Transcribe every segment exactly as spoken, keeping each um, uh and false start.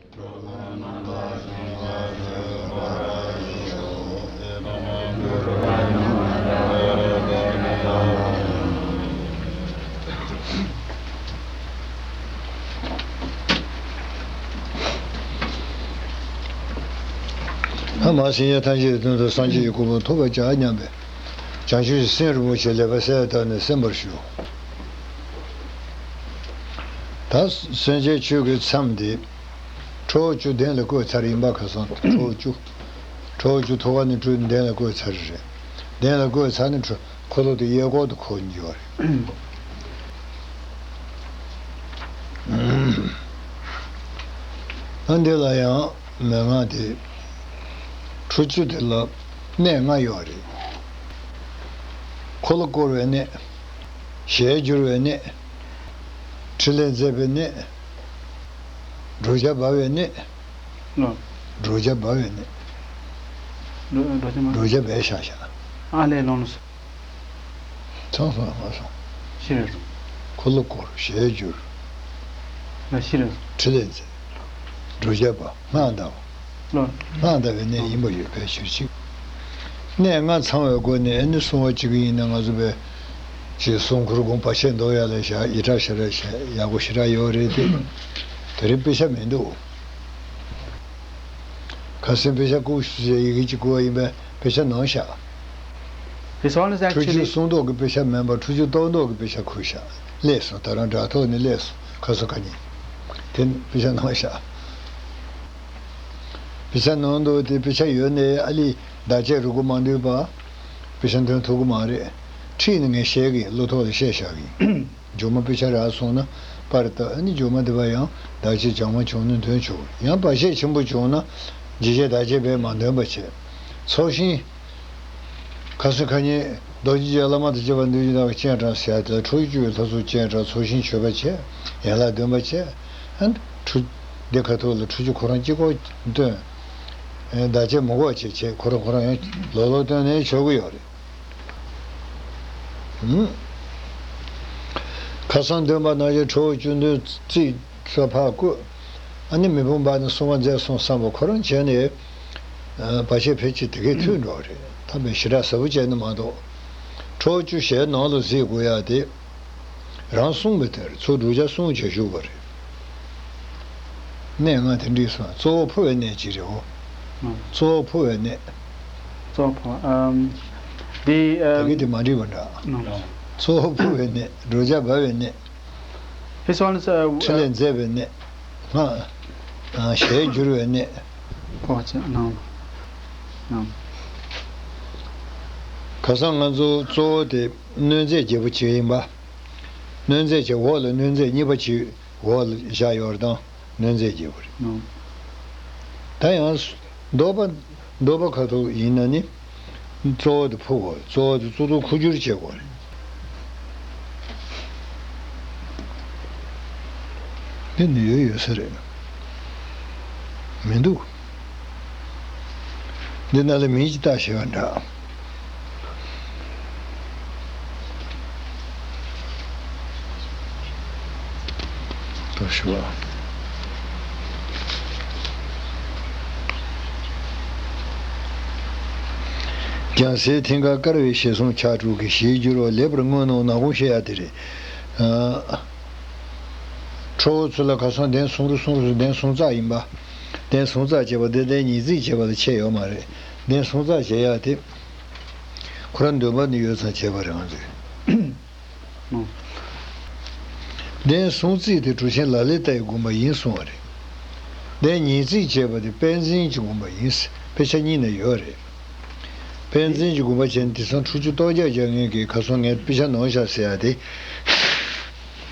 ཨ་མ་སེམས་ཅན་ཐམས་ཅད་དོན་དུ་སངས་རྒྱས་ཀྱི་གོ་འཕང་ཐོབ་པར་བྱ་སྙམ་པའི་བྱང་ཆུབ་ཀྱི་སེམས་རིན་པོ་ཆེ་ལེགས་པར་གསལ་བཏབ་ནས་གསན་པར་ཞུ། ད་སེམས་ཅན་ཆོས་ཀྱི་མཚམས་འདི། ཁྲོ་བོ་བཅུ་གདན་ལ་བཀོད་ཚར་ཡིན་པ། ཁ་སང་ཁྲོ་བོ་བཅུ། ཁྲོ་བོ་བཅུ་ཐུགས་ཀ་ནས་སྤྲུལ་གདན་ལ་བཀོད་ཚར་རེད། གདན་ལ་བཀོད་ཚར་ནས་ཁྲོ་འཁོར་ལོ་དེ་གཡས་སྐོར་དུ་འཁོར་འགྱོ་བ་རེད། ཨ་འདི་ལ་ཡང་མན་ངག་དེ། ཁྲོ་བཅུ་དེ་ལ་གནད་ལྔ་ཡོད་རེད། འཁོར་ལོ་བསྐོར་བའི་གནད། ཞལ་བསྒྱུར་བའི་གནད། ཕྲིན་ལས་མཛད་པའི་གནད། བགྲོད་བྱ་སྦ་བའི་གནད། ལོ། བགྲོད་བྱ་སྦ་བའི་གནད། བགྲོད་བགྲོད་བྱ་སྦ། བགྲོད་བྱ་སྦས་བཞག་བཞག་ཨ་ལས་ལོང་ལོ། ཚང་སོང་ལ་མ་སོང་། ཤི་རེད་སོང་། འཁོར་ལོ་བསྐོར། ཞལ་བསྒྱུར། ལ་ཤི་རེད་སོང་། ཕྲིན་ལས་མཛད། བགྲོད་བྱ་སྦ། སྔགས་བཟླ་བ། ལོ། སྔགས་བཟླ་བའི་གནད་ཡིན་པ་ཡོད་པའི་ཕྱིར་གཅིག་གནད་ལྔ་ཚང་བའི་སྒོ་ནས་ཨ་ནི་གསུང་བ་གཅིག་ཡིན་ན་ང་ཚོ་པའི་ཅིག་གསུང་མཁུར་དགོངས་བར་ཆད་འདོར་ཡ་ལ་བཞག་ཡི་དྲག་ཞེ་དྲག་བྱས་ཡག་པོ་ཞེ་དྲག་ཡོད་རེད་དེ། དེ་རིང་དཔེ་ཆ་མི་འདུག་ཁ་སང་དཔེ་ཆ་བསྐུར་ཞུ་ཟེར་ཡི་གེ་གཅིག་བསྐུར་བ་ཡིན་པས་དཔེ་ཆ་ནང་བཞག This one is ཁྲོ་བཅུ་actually གསུང་མདོག་གི་དཔེ་ཆ་མིན་པར་ཁྲོ་བཅུ་རྟོགས་མདོག་གི་དཔེ་ཆ་བསྐུར་བཞག་སླེབས་སོང་། ད་རང་དྲ་ཐོག་ནས་སླེབས་སོང་། ཁ་སང་ཁ་ཉིན་དེ་དཔེ་ཆ་ནང་བཞག་དཔེ་ཆ་ནང་དུ་དེ་དཔེ་ཆ་ཡོད་ནའི་ཨ་ལི་བདག་གཅེས་རུ་གུ་མ་འདུས་པ། དཔེ་ཆ་འདོན་ཐུབ་གི་མ་རེད། ཁྲིད་ནས་ངས་བཤད་གི་ཡིན། བློ་ཐོག་ལ་བཤད་བཞག་གི་ཡིན། མཇུག་མ་དཔེ་ཆ་རག་སོང་ན་པར་བཏབ། ཨ་ནི་མཇུག་མ་དེ་བ་ཡང་བདག་གཅེས་སྦྱང་བ་བྱུང་ན་འདོན་ཆོག་ཡང་བར་ཆད་ཆེན་པོ་བྱུང་ན་འཇིགས་བྱེད་བདག་གཅེས་པས་མ་འདོན་པ་བྱེད། ཚོགས་ཞིང་། ཁ་སང་ཁ་ཉིན་རྡོ་རྗེ་རྒྱལ་བླ་མ་དང་བཅས་པ་འདུལ་བྱེད་བདག་གི་སྤྱན་དྲངས་ཟེར་ཡ་དེ་ལ་ཁྲོ་བཅུའི་ལྷ་ཚོགས་སྤྱན་དྲངས། ཚོགས་ཞིང་མཆོད་པ་བྱས། ཡན་ལག་འདོན་པ་བྱས། ཨ་ནི་ཁྲོ་འདི་ཁ་ཐུག་ལ་ཁྲོ་བཅུ་ཁོ་རང་གཅིག་པོ་བཏོན། ཨེ་བདག་གཅེས་མི་དགོས་བྱས་བྱས་ཁོ་རང་ཁོ་རང་ཡང་ལོག་ལོག་བཏོན་ནས་མཆོད་གི་ཡོད་རེད། ཧུམ། ཁ་སང་འདོན་པ་ནང་བཞིན་ཁྲོ་བོ་བཅུ་འདོན་རྩིས་ལ་ཕར་བཀོད། ཨ་ནི་མེ་དཔུང་འབར་ནས་གསུང་བ་མཛད་སོང་བསམ་པ་ཁོ་རང་བྱས་ནས། ཨ་བར་ཆད་ཕལ་ཆེར་དེ་གས་ཐུལ་འགྲོ་བ་རེད། ཐབས་མེད་ཞེ་དྲག་ཟབ་པོ་བྱས་ནས་མ་གཏོགས། ཁྲོ་བཅུ་ཞལ་ནང་ལ་གཟིགས་དགོས་ཡ་དེ། རང་གསུངས་པའི་དོན་རེད། ཚུར་བསྒྲུབ་བྱ་གསུངས་བྱས་བཞུགས་པ་རེད། གནད་ལྔ་དེ་འདྲ་སོང་། གཙོ་བོ་འཕོ་བའི་གནད་ཅིག་རེད་འོ། ཨང་། གཙོ་བོ་འཕོ་བའི་གནད། གཙོ་བོ་འཕོ་བ། ཨམ། འདི་ད་ཨམ། གི་དེ་མ་འགྲིག་པ་འདྲ། ནོ། གཙོ་བོ་འཕོ་བའི་གནད། བསྒྲུབ་བྱ་སྦ་བའི་གནད། This one is, uh, ཕྲིན་ལས་མཛད་པའི་གནད། སྔགས། ཨ་ཞལ་བསྒྱུར་བའི་གནད། འཕོ་བ་བྱས། ནོ། ནོ། ཁ་སང་ང་ཚོ་གཙོ་བོ་དེ་གནོད་མཛེས་བརྒྱད་པོ་གཅིག་ཡིན་པ། གནོད་མཛེས་བྱས་འོག་ལ་གནོད་མཛེས་གཉིས་པ་གཅིག་འོག་ལ་བཞག་ཡོད་རེད་དང་གནོད་མཛེས་བརྒྱད་པོ་རེད། ནོ། ད་ཡང་ཟློག་པ། ཟློག་པ་ཁ་ཐུག་ཡིན་ན་ནི། གཙོ་བོ་དེ་འཕོ་དགོས། གཙོ་བོ་དེ་གཙུག་ཏོར་འཁོར་སྒྱུར་བྱེད་དགོས་རེད། འདི་ནི་ཡོད་ཡོད་ས་རེད། མི་འདུག་འདི་ནང་ལ་མིང་ཅིག་བཏགས་ཞེས་པ་འདྲ། ད་ཞུ་བ། རྒྱལ་སྲས་མཐིང་ག་དཀར་བའི་ཞལ་གསུང་ཕྱག་དྲུག་གི་ཞལ་བསྒྱུར་བ་ལེགས་པར་མངོན་ནོ་ནག་པོ་བཤད་ཡ་དེ་རེད། ཨ། ཁྲོ་བོ་ཚོ་ལ་ཁ་སང་གདན་གསུམ་རུ་གསུམ་རུ་གདན་གསུམ་བརྩེགས་ཡིན་པ། གདན་གསུམ་བརྩེགས་བྱས་པ་དེ་གདན་ཉིས་བརྩེགས་བྱས་པ་ལ་ཁྱད་ཡོད་མ་རེད། གདན་གསུམ་བརྩེགས་བྱས་ཡ་དེ། ཁོ་རང་འདོན་པ་ནི་ཡོད་ཙང་བྱས་པ་རེད་ང་ཚོས། ཨང་། གདན་གསུམ་བརྩེགས་དེ་གྲུབ་ཆེན་ལ་ལས་ལྟ་བའི་དགོངས་པ་ཡིན་གསུང་བ་རེད། གདན་ཉིས་བརྩེགས་བྱས་པ་དེ་དཔལ་འཛིན་གྱི་དགོངས་པ་ཡིན། དཔེ་ཆ་གཉིས་ནས་ཡོད་རེད། དཔལ་འཛིན་གྱི་དགོངས་པ་བྱས་ནས་དེང་སང་ཁྲོ་བཅུ་སྟོང་བརྒྱ་བརྒྱ་ངེས་ཀྱི་ཁ་སང་ངས་དཔེ་ཆ་ནང་བཞག་ཟེར་ཡ་དེ།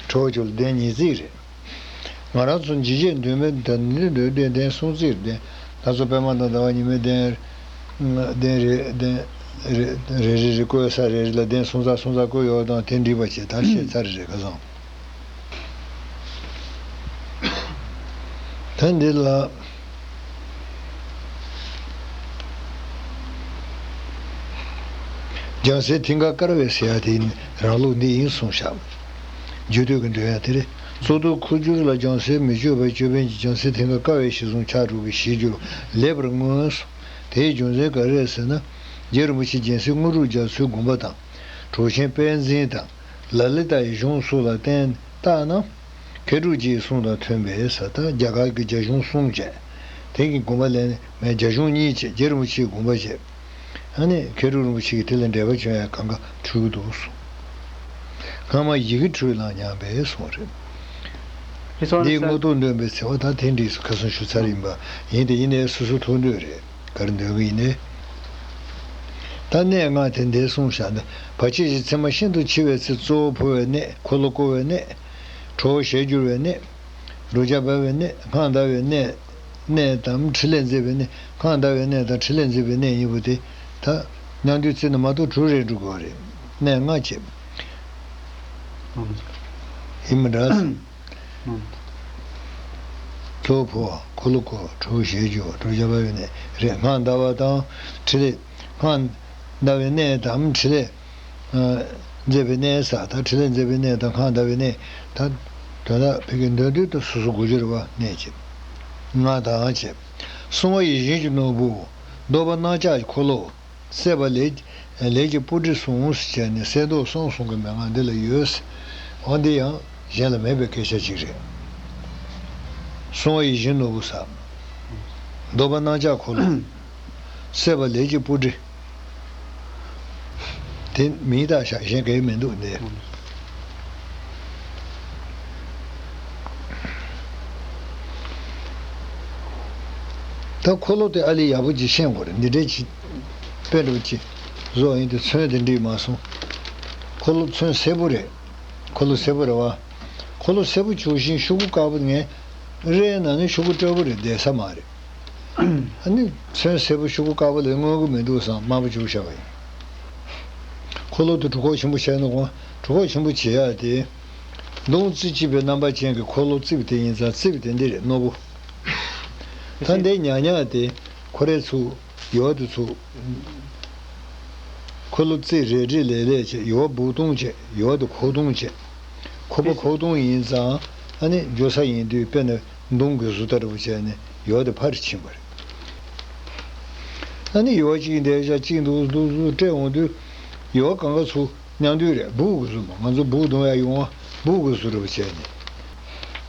ཁྲོ་བོ་ཁྱོད་ལ་གདན་ཉིས་བརྩེགས་རེད། ང་རང་ཚོ་འཇིགས་བྱེད་འདུན་མའི་ད་ནི་འདོན་གདན་གསུམ་བརྩེགས་རེད། ད་ཚོ་པད་མ་དང་ཟླ་བ་ཉི་མའི་གདན། གདན་རེ་གདན་རེ་རེ་རེ་བཀོད་ས་རེ་རེ་ལ་གདན་གསུམ་ཚར་གསུམ་ཚར་བཀོད་ཡོད་དང་དེ་འགྲིག་པ་བྱས་ད་བཤད་ཚར་རེད་ཁ་སང་། ད་འདི་ལ། རྒྱལ་སྲས་མཐིང་ག་དཀར་བའི་ཟེར་ཡ་དེ་རང་ལུགས་འདི་ཡིན་གསུངས་ཤག་རྒྱུད་སྟོད་ཀྱི་འདོན་ཡ་དེ་རེད། གཙུག་ཏོར་ཁུ་བྱུག་ལ་ལྗང་སེར་མི་བསྐྱོད་པ་ཅོད་པན་གྱི་ལྗང་སེར་མཐིང་ག་དཀར་བའི་ཞལ་ཟུང་ཆགས་དྲུག་གི་ཞལ་བསྒྱུར་ལེགས་པར་མངོན་སོ། དེའི་རྒྱུ་མཚན་ག་རེ་རེད་ཟེར་ན། རྗེ་རིན་པོ་ཆེ་སྦྱིན་སྲེག་དངོས་གྲུབ་རྒྱ་མཚོའི་དགོངས་པ་དང་། གྲུབ་ཆེན་དཔལ་འཛིན་དང་ལ་ལི་ཏའི་གཞུང་སོགས་ལ་བརྟེན་བརྟགས་ན། མཁས་གྲུབ་རྗེའི་གསུང་དང་མཐུན་པས་ཟེར། ད་རྒྱ་གར་གྱི་རྒྱ་གཞུང་གསུམ་བྱས། དེ་གི་དགོངས་པ་ལེན་ནས་རྒྱ་གཞུང་གཉིས་བྱས། རྗེ་རིན་པོ་ཆེའི་དགོངས་པ་བྱས། ཨ་ནི་མཁས་གྲུབ་རིན་པོ་ཆེ་གིས་དེ་ལ་འགྲེལ་པ་བྱོན་ཡ་གང་ག་འཁྲུལ་གྱི་འདུག་གསུངས། སྔ་མ་ཡི་གེ་འཁྲུལ་ལ་སྙམ་པས་གསུངས་རེད། འདིའི་དངོས་རྟོགས་འདོན་པའི་འཚེ་བ་དང་དེ་འདྲ་ཁ་སང་ཞུ་ཚར་ཡིན་པ་ཡིན་ཏེ། ཡིན་ནའི་སོ་སོ་ཐུགས་འདོད་རེད། ག་རེ་འདོན་གྱི་ཡིན་ནའི། ད་གནད་ལྔ་དེ་འདིར་གསུངས་བཞག་ན། བར་ཆད་ཀྱི་མཚན་མ་ཤིན་ཏུ་ཆེ་བའི་ཚེ། གཙོ་བོ་འཕོ་བའི་གནས། འཁོར་ལོ་བསྐོར་བའི་གནས། ཁྲོ་བོ་ཞལ་བསྒྱུར་བའི་གནས། བསྒྲུབ་བྱ་སྦ་བའི་གནས། སྔགས་བཟླ་བའི་གནས། གནས་དམ་ཕྲིན་ལས་མཛད་པའི་གནས། སྔགས་བཟླ་བའི་གནས་དང་ཕྲིན་ལས་མཛད་པའི་གནས་གཉིས་པོ་དེ་ད་མཉམ་དུ་བརྩིས་ན་མ་གཏོགས་དྲུག་རེ་འགྲོ་གི་རེད། གནས་ལྔ་བྱས། ཡིན་མི་འདྲ། གཙོ་བོ་འཕོ་བ། འཁོར་ལོ་བསྐོར་བ། ཁྲོ་བོ་ཞལ་བསྒྱུར་བ། བསྒྲུབ་བྱ་སྦ་བའི་གནས་རེད། སྔགས་བཟླ་བ་དང་ཕྲིན་ལས། སྔགས་བཟླ་བའི་གནས་དང་ཕྲིན་ལས་མཛད་པའི་གནས་ས་དང་། ཕྲིན་ལས་མཛད་པའི་གནས་དང་སྔགས་བཟླ་བའི་གནས་དང་། དོན་དག་ཕ་གིར་འདོན་དུས་དུ་སོ་སོ་དགོས་རྒྱུ་རེད་བ། གནས་ཀྱི་ལྔ་དང་བཅས། སྲུང་བ་ཡིད་བཞིན་གྱི་ནོར་བུ། བཟློག་པ་རྣམ་གཅོད་འཁོར་ལོ། བསད་པ་ལས་ལས་ཀྱི་སྤུ་གྲི་ཟུང་ཟེར་བྱས་ནས་གསལ་མདོག་གསུམ་གསུང་གི་མན་ངག་འདི་ལ་ཡོད། འོ་འདི་ཡང་གཞན་ལ་མེད་པའི་སྐད་ཆ་ཅིག་རེད། སྲུང་བ་ཡིད་བཞིན་ནོར་བུ་ཟེར། བཟློག་པ་རྣམ་གཅོད་འཁོར་ལོ། བསད་པ་ལས་ཀྱི་སྤུ་གྲི། དེ་མིང་བཏགས་བཞག། གཞན་གང་ཡང་མི་འདུག་འདི། ད་འཁོར་ལོ་དེ་ཨ་ལི་ཡག་པོ་ཅིག་ཤེས་དགོས་རེད། འདི་འདྲའི་ཅིག་དཔེ་འདྲ་པོ་ཅིག་བཟོ་ཡིན་དུས་ཚོན་དེ་འདྲ་མ་སོང་། འཁོར་ལོ་ཚོན་སེར་པོ་རེད། འཁོར་ལོ་སེར་པོ་རེད་བ། འཁོར་ལོ་སེར་པོ་བྱུགས་ཤིང་ཤོག་གུ་དཀར་པོ། ངས་རས་ནང་ནས་ཤོག་གུ་སྤྲ་པོ་རེད། བསྡད་ས་མ་རེད། ཨ་ནི་ཚོན་སེར་པོ་ཤོག་གུ་དཀར་པོ་ལས་མངོན་གྱི་མི་འདུག་བསམ། དམར་པོ་བྱུགས་བཞག་པ་ཡིན། འཁོར་ལོ་དེ་གྲུ་ཁོག་ཆེན་པོ་བྱས་ན། གོང་གྲུ་ཁོག་ཆེན་པོ་བྱེད་ཡག་དེ། མདུང་རྩེ་གཅིག་པའི་རྣམ་པ་ཅན་གྱི་འཁོར་ལོ་རྩིབས་དེ་ཡིན་ཙང་། རྩིབས་དེ་འདི་རེད། རྣོ་པོ། ད་འདི་ཉག་ཉག་དེ་ཁོ་རའི་ཚུགས། ཡོལ་བ་དེ་ཚུགས། འཁོར་ལོ་རྩིབས་རལ་གྲི་ལེབ་ལེབ་བྱས། ཡོལ་བ་སྦུག་ཐུང་བྱས། ཡོལ་བ་དེ་ཁོག་ཐུང་བྱས། ཁོག་པ་ཁོག་ཐུང་ཡིན་ཙང་། ཨ་ནི་འགྱོ་ས་ཡིན་དུས་དཔེར་ན་མདུང་གི་གཟུགས་ལྟ་བུ་བྱས་ནས་ཡོལ་བ་དེ་ཕར་ཕྱིན་པ་རེད། ཨ་ནི་ཡོལ་བ་གཅིག་འདེད་བཞག་གཅིག་འདུག་འདུག་འདུག་སྤྲད་འོང་དུས། ཡོལ་བ་གང་ག་ཚུགས། མཉམ་འདུས་རེད། སྦུག་གི་གཟུགས་མ། ང་ཚོ་སྦུག་རྡུང་ཡ་ཡོང་བ། སྦུག་གི་གཟུགས་རེད་པ་བྱས་ནས།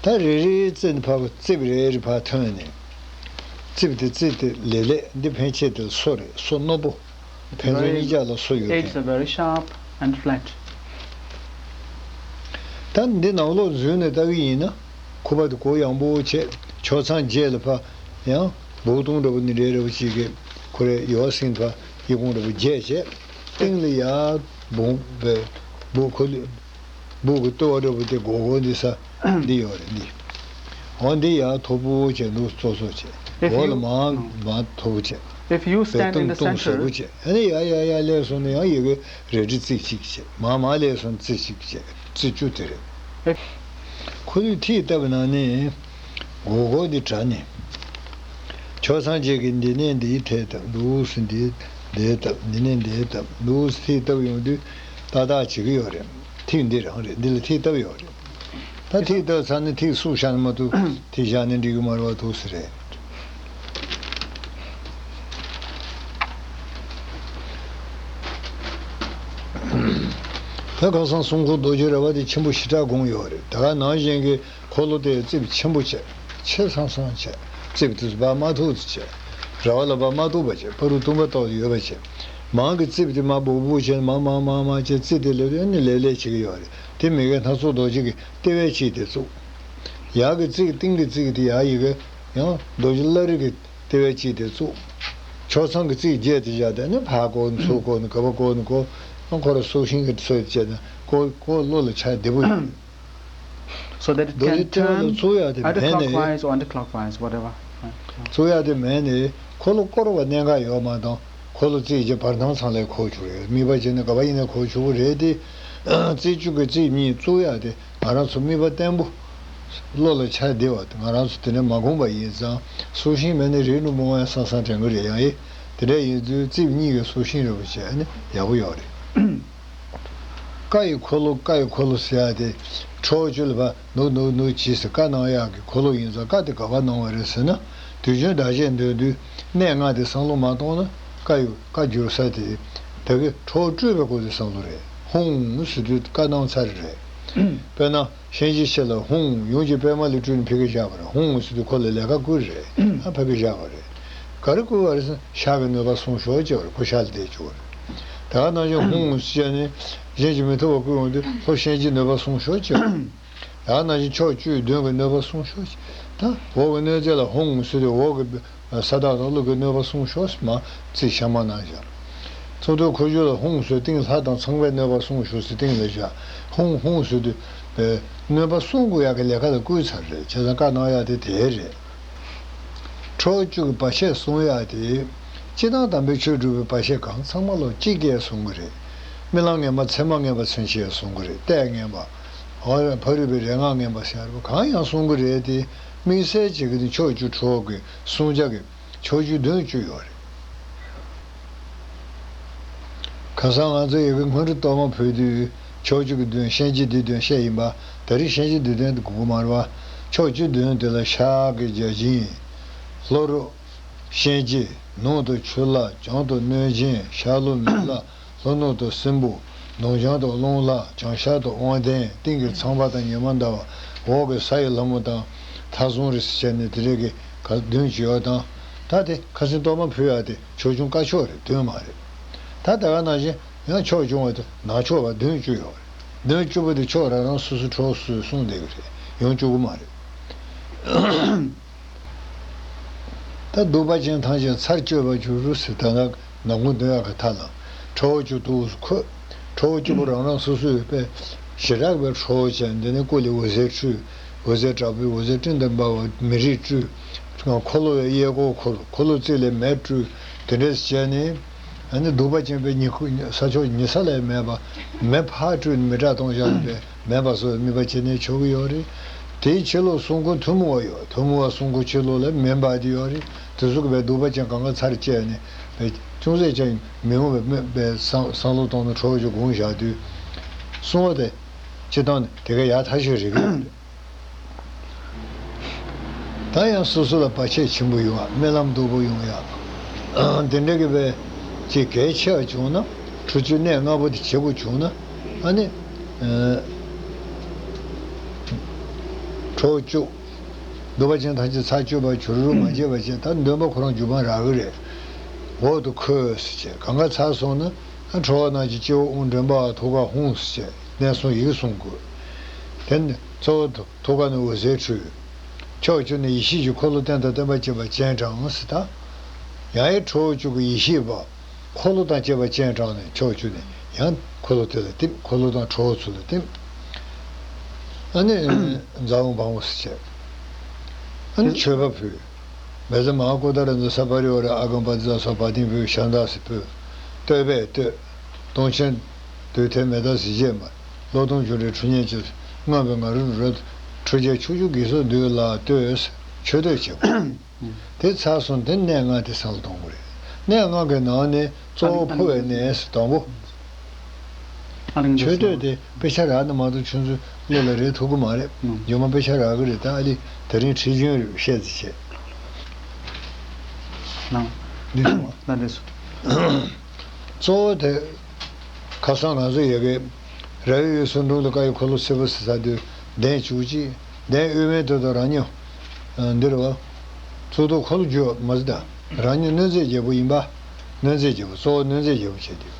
ད་རེ་རེའི་རྩེ་ནས་ཕར་རྩིབས་རེ་རེ་ཕར་ཐོན་ནས། རྩིབས་དེ་རྩིབས་དེ་ལེབ་ལེབ། འདི་ཕན་ཆད་དེ་སོ་རེད། སོ་རྣོ་པོ། ཕན་ཚུན་གཉིས་ཆ་ལ་སོ་ཡོད་མཁན། Edges are very sharp and flat. ད་འདི་ནང་ལོགས་འཛུལ་ནས་ལྟ་གི་ཡིན་ན། ཁུ་བ་དེ་གུ་ཡངས་པོ་བྱས། ཕྱོགས་མཚམས་བརྒྱད་ལ་ཕར་ཡང་སྦུག་ཐུང་འདྲ་པོ་འདི་འདྲའི་འདྲ་པོ་ཅིག་གིས་ཁོ་རའི་ཡོལ་བ་ཟིན་ཕར་ཡི་གུང་འདྲ་པོ་བརྒྱད་བྱས། སྟེང་ལ་ཡར་སྦུག་པའི་སྦུག་ཁོ་ལ་སྦུག་གི་ལྟོ་བ་འདྲ་པོ་དེ་སྒོར་སྒོར་འདི་ས་འདི་ཡོད་རེད། འདི་འོ་འདི་ཡར་མཐོ་པོ་བྱས་འདུག་ཙོག་ཙོག་བྱས། If འོག་ལ་you མར་མར་མཐོ་པོ་བྱས། If you stand in the སྟོང་སྟོང་ཟབ་པོ་center, བྱས། ཨ་ནི་ཡར་ཡར་ཡར་སླེབས་སོང་ན་ཡང་ཡི་གེ་རལ་གྲི་རྩིབས་གཅིག་བྱས། མར་མར་སླེབས་སོང་ན་རྩིབས་གཅིག་བྱས། རྩིབས་བཅུ་དེ་རེད། If ཁོ་ཚོས་ཐིག་བཏབ་ན་ནི། སྒོར་སྒོར་འདི་དྲ་ནི། ཕྱོགས་མཚམས་བརྒྱད་ཀྱི་འདི་ནས་འདི་ཐད་བཏབ། འདུག་སེ་འདི་འདི་བཏབ། འདི་ནས་འདི་བཏབ། འདུག་སེ་ཐིག་བཏབ་ཡོང་དུས་ཏག་ཏག་བྱེད་ཀྱི་ཡོད་རེད། ཐིག་འདི་རང་རེད། འདི་ལ་ཐིག་བཏབ་ཡོད་རེད། ད་ཐིག་བཏབ་ཚར་ནས་ཐིག་བསུབ་བཞག་ན་མ་གཏོགས་ཐིག་བཞག་ནས་འགྲིག་གི་མ་རེད་བ། འདུག་སེ་རེད། ད་ཁ་སང་སྲུང་འཁོར་རྡོ་རྗེ་ར་བ་དེ་ཆེན་པོ་ཞེ་དྲག་དགོངས་ཡོད་རེད། ད་ག་ནང་བཞིན་གྱི་འཁོར་ལོ་དེ་རྩིབས་ཆེན་པོ་བྱས། ཆེ་སང་སང་བྱས། རྩིབས་དེ་ཚོ་བར་མ་ཐུག་ཏུ་བྱས། ར་བ་ལ་བར་མ་ཐུག་པ་བྱས། ཕ་རུ་ཏུམ་པ་ཏོག་ཡོད་པ་བྱས། མང་གི་རྩིབས་དེ་མར་སྦུག་སྦུག་བྱས། མར་མར་མར་མར་བྱས། རྩིབས་དེ་ལེབ་ལེབ་ནི་ལེབ་ལེབ་བྱེད་ཀྱི་ཡོད་རེད། དེ་མི་དགེ་སྣ་ཚོགས་རྡོ་རྗེ་གི་ལྟེ་བའི་ཆེད་དེ་བཙུགས། ཡར་གི་རྩིབས། སྟེང་གི་རྩིབས་དེ་ཡར་ཡི་གེ་ཡང་རྡོ་རྗེ་བླ་རི་གི་ལྟེ་བའི་ཆེད་དེ་བཙུགས། ཕྱོགས་མཚམས་ཀྱི་རྩིབས་བརྒྱད་དེ་བཞག་སྟེ་ནི་ཕར་བསྐོར་ནས་ཚུར་བསྐོར་ནས་ག་པར་བསྐོར་ནས་བསྐོར། ཁོ་ར་སྲོག་ཤིང་གི་ཚོད་བྱས་ནས་བསྐོར་བསྐོར། བློ་ལ་འཆར་བདེ་པོ་ཡོད། So that it རྡོ་རྗེ་can ལྟེ་བ་ལ་turn བཙུགས་ཡག་དེ་མེད་ནས། Either clockwise or anti-clockwise, whatever. བཙུགས་ཡག་དེ་མེད་ནས་འཁོར་ལོ་བསྐོར་བ་གནད་འགག་ཡོད་མ་གཏོགས། འཁོར་ལོ་རྩིབས་བརྒྱད་བར་སྣང་ཚང་ལ་འཁོར་བཅུག་རེད། དམིགས་པ་བྱས་ན་ག་པར་ཡིན་ན་འཁོར་ཆོག་གི་རེད་དེ། རྩིབས་བཅུ་གི་རྩིབས་གཉིས་བཙུགས་ཡག་དེ་ང་རང་ཚོ་དམིགས་པ་བརྟན་པོ། བློ་ལ་འཆར་བདེ་བ་དེ། ང་རང་ཚོ་དེ་འདྲ་མ་གོམས་པ་ཡིན་ཙང་། སྲོག་ཤིང་མེད་ན་རིགས་དྲུག་མི་འོང་ཡ་སང་སང་དྲན་གི་རེད། ཡང་ཨེ་དེ་འདྲ་ཡིན་དུས་རྩིབས་གཉིས་ཀྱི་སྲོག་ཤིང་རེད་པ་བྱས་ནས་ཡག་པོ་ཡོད་རེད། ཀ་ཡི་འཁོར་ལོ། ཀ་ཡི་འཁོར་ལོ་ཟེར་ཡ་དེ། ཁྲོ་བཅུ་ལ་ཕར་ནུག་ནུག་ནུག་བྱས་ཟེར། བཀའ་གནང་ཡག་གི་འཁོར་ལོ་ཡིན་ཙང་བཀའ་དེ་ག་པར་གནང་བ་རེད་ཟེར་ན། དུས་རྒྱུན་བདག་གཞན་འདོད་དུས་གནས་ལྔ་དེ་བསམ་བློ་མ་བཏང་ན། བཀའ་ཡི་བཀའ་བསྒྱུར་ས་དེ་ད་གི་ཁྲོ་བོ་སྤྲུལ་པའི་སྐོར་དེ་བསམ་བློ་རེད། ཧཱུྃ་ཟེར་དུས་བཀའ་གནང་ཚར་རེད། དཔེར་ན་གཤིན་རྗེ་མཆེད་ལ་ཧཱུྃ་ཡུམ་གྱི་པདྨ་ལས་སྤྲུལ་ནས་ཕ་གིར་བཞག་པ་རེད། ཧཱུྃ་ཟེར་དུས་ཁོ་ལ་ལས་ཀ་བསྐུལ་རེད། ཨ་ཕ་གིར་བཞག་པ་རེད། ག་རེ་བསྐུལ་བ་རེད་ཟེར་ན་ཤར་གྱི་གནོད་པ་སྲུང་ཤོག་ཅེས་པ་རེད། ཁོ་ཤར་ལ་བསྡད་བཅུག་པ་རེད། ད་ག་ནང་བཞིན་ཧཱུྃ་ཟེར་ནས་གཞན་གྱིས་མི་ཐུབ་པ་བསྐུལ་ཡོང་དུས་ལྷོ་གཤིན་རྗེའི་གནོད་པ་སྲུང་ཤོག་ཅེས་པ་རེད། ཡང་ན་ཅིག་ཕྱོགས་བཅུའི་གདོན་གྱི་གནོད་པ་སྲུང་ཤོག་ཅིག་ད་འོག་གི་གནོད་འཚེ་ལ་ཧཱུྃ་ཟེར་དུས་འོག་གི་ས་བདག་དང་ཀླུ་གི་གནོད་པ་སྲུང་ཤོག་ཟེར་མར་རྩིས་ཤ་མ་གནང་བཞག་ཚོགས་འདུའི་འཁོར་སྒྱུར་ལ་ཧཱུྃ་ཟེར་སྟེང་ལྷ་དང་ཚངས་པའི་གནོད་པ་སྲུང་ཤོག་ཟེར་སྟེང་ལ་བཞག་ཧཱུྃ་ཧཱུྃ་ཟེར་དུས་གནོད་པ་སྲུང་དགོས་ཡག་གི་ལས་ཀ་ལ་བསྐུལ་ཚར་རེད། བྱས་ཙང་བཀའ་གནང་ཡག་དེ་དེ་རེད། ཁྲོ་བཅུ་གི་བར་ཆད་སྲུང་ཡག་དེ། སྤྱིར་བཏང་དམ་པའི་ཆོས་སྒྲུབ་པའི་བར་ཆད་གང་ཚང་མ་ལོ་གཅིག་གིས་སྲུང་གི་རེད། རྨི་ལམ་ངན་པ་མཚན་མ་ངན་པ་མཚོན་བྱེད་སྲུང་གི་རེད། ལྟས་ངན་པ། འོ་ཕ་རོལ་པོའི་རེ་སྔགས་ངན་པ་ཟེར་བ་གང་ཡང་སྲུང་གི་རེད་དེ། དམིགས་བསལ་བྱེད་ཀྱི་དེ་ཕྱོགས་བཅུ་ཁྲོ་བོ་གི་སྲུང་བྱ་གི་ཕྱོགས་བཅུའི་གདོན་བཅུ་ཡོད་རེད། ཁ་སང་ང་ཚོ་ཡི་གེ་སྔོན་འགྲོ་གཏོར་མ་ཕུལ་དུས་ཕྱོགས་བཅུ་གི་གདོན་གཤིན་རྗེའི་སྡིག་གདོན་བཤད་ཡིན་པ། ད་རེས་གཤིན་རྗེའི་སྡིག་གདོན་དེ་དགོས་ཀྱི་མ་རེད་བ། ཕྱོགས་བཅུའི་གདོན་དེ་ལ་ཤར་གྱི་བརྒྱ་བྱིན། ལྷོ་རུ་གཤིན་རྗེ། ནུབ་ཏུ་ཆུ་ལྷ། བྱང་དུ་གནོད་སྦྱིན། ཤར་ལུ་མི་ལྷ། ལྷོ་ནུབ་ཏུ་སྲིན་པོ། ནུབ་བྱང་དུ་རླུང་ལྷ། བྱང་ཤར་དུ་དབང་ལྡན། སྟེང་གི་ཚངས་པ་དང་ཉི་མ་ཟླ་བ། འོག་གི་ས་ཡི་ལྷ་མོ་དང་། མཐའ་བཟུང་རེད་ཟེར་བྱས་ནས་དེ་འདྲས་ཀྱི་གདོན་བཅུ་ཡོད་དང་། ད་དེ་ཁ་སང་གཏོར་མ་ཕུལ་ཡག་དེ་ཆོས་སྐྱོང་བཀའ་ཆོས་རེད། གདོན་མ་རེད། ད་ད་ག་ནང་བཞིན་ཡང་ཕྱོགས་སྐྱོང་བ་དེ་ནག་ཕྱོགས་པ་གདོན་བཅུ་ཡོད་རེད། གདོན་བཅུ་པོ་དེ་ཕྱོགས་རང་རང་སོ་སོའི་ཁྲོ་བོ་སོ་སོས་སྲུང་བསྡད་ཀྱི་རེད། ཡང་བཅུ་དགུ་མ་རེད། ད་གདུག་པ་ཅན་ཐམས་ཅད་ཚར་གཅོད་པར་འགྱུར་རོ་ཟེར། ད་ནག་ནག་མོ་འདོན་ཡག་གི་མཐའ་ལ་ཁྲོ་བོ་བཅུ་གཏུགས་སུ་འཁོད། ཁྲོ་བོ་བཅུ་པོ་རང་རང་སོ་སོའི་དཔེ་ཞེ་དྲག་པའི་ཁྲོ་བོ་ཅན་འདི་ནི་སྐུ་ལས་འོད་ཟེར་འཕྲོས། འོད་ཟེར་དྲག་པོས་འོད་ཟེར་སྤྲིན་དང་འབར་བ་མེ་རིས་སྤྲུལ། འཁོར་ལོ་ཡི་གཡས་སྐོར་འཁོར། འཁོར་ལོ་རྩིབས་ལས་མེ་སྤྲུལ། དེ་འདྲས་བྱས་ནས། ཨ་ནི་གདུག་པ་ཅན་པའི་ཉི་ཁུ་ས་ཕྱོགས་ཉི་ས་ལས་མེད་པ། མེ་ཕར་སྤྲུལ་ནས་མེ་སྲེག་གཏོང་བཞག་པའི་མེ་འབར་སོགས་དམིགས་པ་བྱས་ནས་ཆོག་གི་ཡོད་རེད། དེའི་ཕྱི་ལོགས་སྲུང་འཁོར་ཐུན་མོང་བ་ཡོད། ཐུན་མོང་བ་སྲུང་འཁོར་ཕྱི་ལོགས་ལ་མེ་འབར་གྱི་ཡོད་རེད། དེ་ཚོ་གི་བའི་གདུག་པ་ཅན་གང་ག་ཚར་བཅད་ནས་བའི་ཅུང་ཟད་ཅན་མི་འོང་བའི་མེ་བའི་བསམ་བསམ་བློ་གཏོང་ནས་ཁྲོ་བོ་ཅིག་དགོངས་བཞག་དུས། སྲུང་བ་དེ་སྤྱིར་བཏང་ནས་དེ་ག་ཡག་ཐག་ཆོད་རེད་གི་ཡོད་རེད། ད་ཡང་སོ་སོ་ལ་བར་ཆད་ཆེན་པོ་ཡོང་ཡག་རྨི་ལམ་སྡུག་པོ་ཡོང་ཡག་དེ་འདྲ་གི་བའི་ཅིག་གལ་ཆེ་བ་བྱུང་ན། ཁྲོ་བཅུ་གནས་ལྔ་པོ་དེ་བྱེད་དགོས་བྱུང་ན། ཨ་ནི། ཨ། ཁྲོ་བཅུ། གདུག་པ་ཅན་ཐམས་ཅད་ཚར་གཅོད་པར་འགྱུར་རོ། མ་བྱས་པ་བྱས། ད་འདོན་པ་ཁོ་རང་རྒྱུ་མ་རག་གི་རེད། འོག་ཏུ་འཁོད་ཟེར་བྱས་གང་ག་ཚར་སོང་ན། ཨ་ཁྲོ་བོ་རྣམས་ཀྱི་སྤྱི་བོ་དབུ་མགྲིན་པ་ཐུགས་ཀར་ཧཱུྃ་ཟེར་བྱས་གནས་གསུམ་ཡི་གེ་གསུམ་དགོས། དེ་ནས་གཙོ་བོ་ཐུགས་ཀ་ནས་འོད་ཟེར་འཕྲོས། ཕྱོགས་བཅུ་ནས་ཡེ་ཤེས་ཀྱི་འཁོར་ལོ་རྟེན་དང་བརྟེན་པ་བཅས་པ་སྤྱན་དྲངས་ཟེར། ད་ཡང་ཡི་ཁྲོ་བོ་བཅུ་གི་ཡེ་ཤེས་པ་འཁོར་ལོ་དང་བཅས་པ་སྤྱན་དྲངས་ནས་ཕྱོགས་བཅུ་ནས་ཡང་འཁོར་ལོ་དེ་ལ་བསྟིམ། འཁོར་ལོ་དང་ཁྲོ་བོ་ཚུར་ལ་བསྟིམ། ཨ་ནི་ཛཿཧཱུྃ་བྷཱུྃ་ཟེར་བྱས། ཨ་ནི་མཆོད་པ་ཕུལ། མེ་ཙ་མ་ཧཱ་ཀོ་ཏ་ར་ཛ་ས་པ་རི་ཝ་ར་ཨ་གམ་པ་ཏི་ཙ་སོགས་བ་དན་ཕུལ། ཞབས་བརྡབས་ཟེར་ཕུལ། བསྟོད་པས་བསྟོད། སྟོང་ཆེན་དུས་མཐའི་མེ་སྟག་གཟི་བརྗིད་མ། ལྷོ་ལྟོང་ཆུ་འདྲའི་ཁྲོ་གཉེར་ཅན། མངོན་པའི་ང་རོས་རོལ། ཁྲོ་རྒྱལ་ཕྱོགས་བཅུའི་དགེ་ཚོགས་འདུས་ལ་བསྟོད། མཆོད་བསྟོད་བྱེད་དགོས། དེ་ཚར་སོང་དེ་གནས་ལྔ་དེ་བསམ་བློ་གཏོང་དགོས་རེད། གནས་ལྔ་གི་ནང་ནས་གཙོ་བོ་འཕོ་བའི་གནས་སུ་དང་པོ། ཨ་རིང་མཆོད་བསྟོད་དེ་དཔེ་ཆ་རག་ན་མ་གཏོགས་ཁྱོད་ཚོའི་བློ་ལ་རེད་ཐུབ་ཀྱི་མ་རེད། ཨང་། རྗེས་མ་དཔེ་ཆ་རག་གི་རེད། ད་ཨ་ལི་དེ་རིང་ཁྲིད་རྒྱུན་རེད། བཤད་ཚེ་བྱས། ལགས་འདི་སོང་བ། ལགས་འདི་སོང་། གཙོ་བོ་དེ། ཁ་སང་ང་ཚོ་ཡ་གི་ར་བའི་ཡུལ་སུ་འབྲུག་ལ་བཀའ་ཡི་འཁོར་ལོ་སེར་པོ་ཟེར་ས་དུས་གདན་བཅུ་གཅིག་གདན་དབུ་མའི་དོན་དུ་རང་ཉིད་འདིར་བ། གཙུག་ཏོར་འཁོར་ལོ་བསྒྱུར་མ་ཟད་རང་ཉིད་གནོད་མཛེས་རྒྱལ་པོ་ཡིན་པ། གནོད་མཛེས་རྒྱལ་པོ་གཙོ་བོ་གནོད་མཛེས་རྒྱལ་པོ་བྱས་ཏེ། བྱས་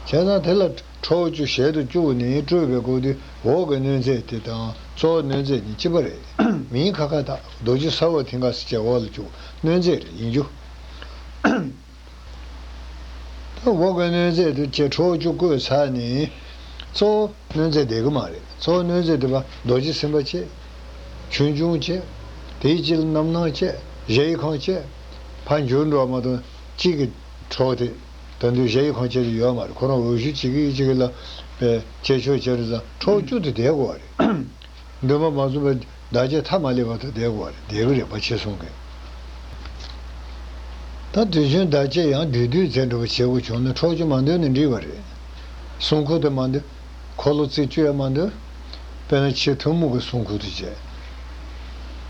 ཙང་དེ་ལ་ཁྲོ་བོ་བཅུ་ཞལ་དུ་བཅུག་ནས་སྤྲུལ་པའི་སྐབས་དུས་འོག་གི་གནོད་མཛེས་དེ་དང་གཙོ་བོ་གནོད་མཛེས་གཉིས་གཅིག་པ་རེད། མིང་ཁ་ཁ་དག་རྡོ་རྗེ་ས་འོག་མཐིང་ག་ཟེར་བྱས་འོག་ལ་བཅུག་གནོད་མཛེས་རེད་ཡིན་རྒྱུ། ད་འོག་གི་གནོད་མཛེས་དེ་བྱས་ཁྲོ་བོ་བཅུ་བཀོད་ཚར་ནས། གཙོ་བོ་གནོད་མཛེས་བསྡད་ཀྱི་མ་རེད། གཙོ་བོ་གནོད་མཛེས་དེ་བ་རྡོ་རྗེ་སེམས་དཔའ་བྱས། ཆོས་འབྱུང་བྱས། དེའི་རྗེས་ལ་རྣམ་སྣང་བྱས། གཞལ་ཡས་ཁང་བྱས། ཕར་འགྱུར་འགྲོ་བ་མ་གཏོགས་གཅིག་གི་གྲོགས་དེ། ད་དུང་གཞལ་ཡས་ཁང་བྱས་ཏེ་ཡོད་མ་རེད། ཁོ་རང་འོད་ཞུ་གཅིག་གིས་གཅིག་ལ་བྱས་ཆོག་བྱས་རེད་ཙང་ཁྲོ་བོ་བཅུ་དེ་བསྡད་དགོས་པ་རེད། འདོན་པ་མ་ཚུགས་པའི་བདག་བསྐྱེད་མཐའ་མ་སླེབས་བར་དུ་བསྡད་དགོས་པ་རེད། བསྡད་ཀྱི་རེད་པ་ཕྱི་སོང་གི། ད་དུས་རྒྱུན་བདག་བསྐྱེད་ཡང་བསྡུས་བསྡུས་མཛད་འགྲོ་བ་བྱེད་དགོས་བྱུང་ན་ཁྲོ་བཅུ་མ་འདོན་ནས་འགྲིག་པ་རེད། སྲུང་འཁོར་དེ་མ་འདོན། འཁོར་ལོ་རྩིབས་བཅུ་ཡང་མ་འདོན། དཔེར་ན་ཕྱི་ཐུན་མོང་གི་གསུང་ཁུག་ཏུ་བྱས།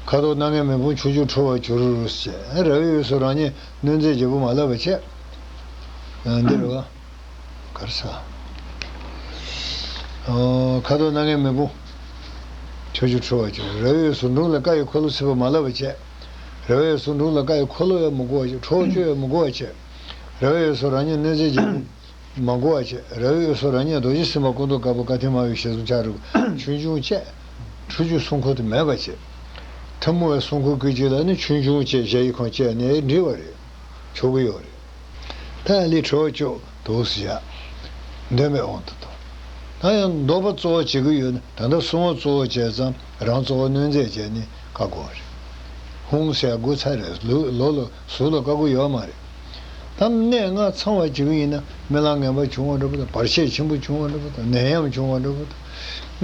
ཁ་དོག་སྣ་ལྔའི་མེ་དཔུང་ཆུ་སྐྱོར་འཁྲོལ་བར་གྱུར་ཟེར། ར་བའི་འོས་སུ་རང་ཉིད་གནོད་མཛེས་བྱེད་པོ་མ་ལབ་པ་བྱས། འདིར་བ། གར་ས། ཁ་དོག་སྣ་ལྔའི་མེ་དཔུང་ཆུ་སྐྱོར་འཁྲོལ་བར་གྱུར། ར་བའི་འོས་སུ་འབྲུམ་ལ་ཀྭ་ཡི་འཁོར་ལོ་སྲིད་པ་མ་ལབ་པ་བྱས། ར་བའི་འོས་སུ་འབྲུམ་ལ་ཀྭ་ཡི་འཁོར་ལོ་ཡང་མི་དགོས་པ་བྱས། ཁྲོ་བོ་བཅུ་ཡང་མི་དགོས་པ་བྱས། ར་བའི་འོས་སུ་རང་ཉིད་གནོད་མཛེས་བྱེད་པོ་མ་དགོས་པ་བྱས། ར་བའི་འོས་སུ་རང་ཉིད་རྡོ་རྗེ་སེམས་དཔའ་སྐུ་མདོག་དཀར་པོ་ཀ་ཐི་མ་བའི་ཞལ་གསུམ་ཆ་དྲུག་ཆུང་ཆུང་བཅས། ཁྲོ་བཅུའི་གསུང་ཁུག་དེ་མེད་པ་བྱས། ཐུན་མོང་བའི་གསུང་ཁུག་ཀུན་གཅིག་ལ་ནི་ཆུང་ཆུང་བཅས་ཞལ་གྱི་ཁོངས་བཅས་ནས་འགྲིག་པ་རེད། ཆོག་གི་ཡོད་རེད། ད་ལི་ཁྲོ་བོ་བཅུ་འདུག་ཟེར་ཡ། འདོན་པའི་དབང་དུ་གཏོང་། ད་ཡང་འདོགས་པ་གཙོ་བོ་བྱེད་ཀྱི་ཡོད་ན། ད་ལྟ་སྲུང་བ་གཙོ་བོ་བྱས་ཙང་རང་གཙོ་བོ་གནོད་མཛེས་བྱས་ནས་བཀག་དགོས་རེད། ཧཱུྃ་ཟེར་དགོས་ཚར་རེད། ལོ་ལོ་ལ་ཟུར་ལ་བཀག་གི་ཡོད་མ་རེད། ད་གནད་ལྔ་ཚང་བ་བྱེད་ཀྱི་ཡིན་ན་རྨི་ལམ་ངན་པ་བྱུང་བ་འདྲ་པོ་དང་། བར་ཆད་ཆེན་པོ་བྱུང་བ་འདྲ་པོ་དང་། ནད་ཡམས་བྱུང་བ་འདྲ་པོ་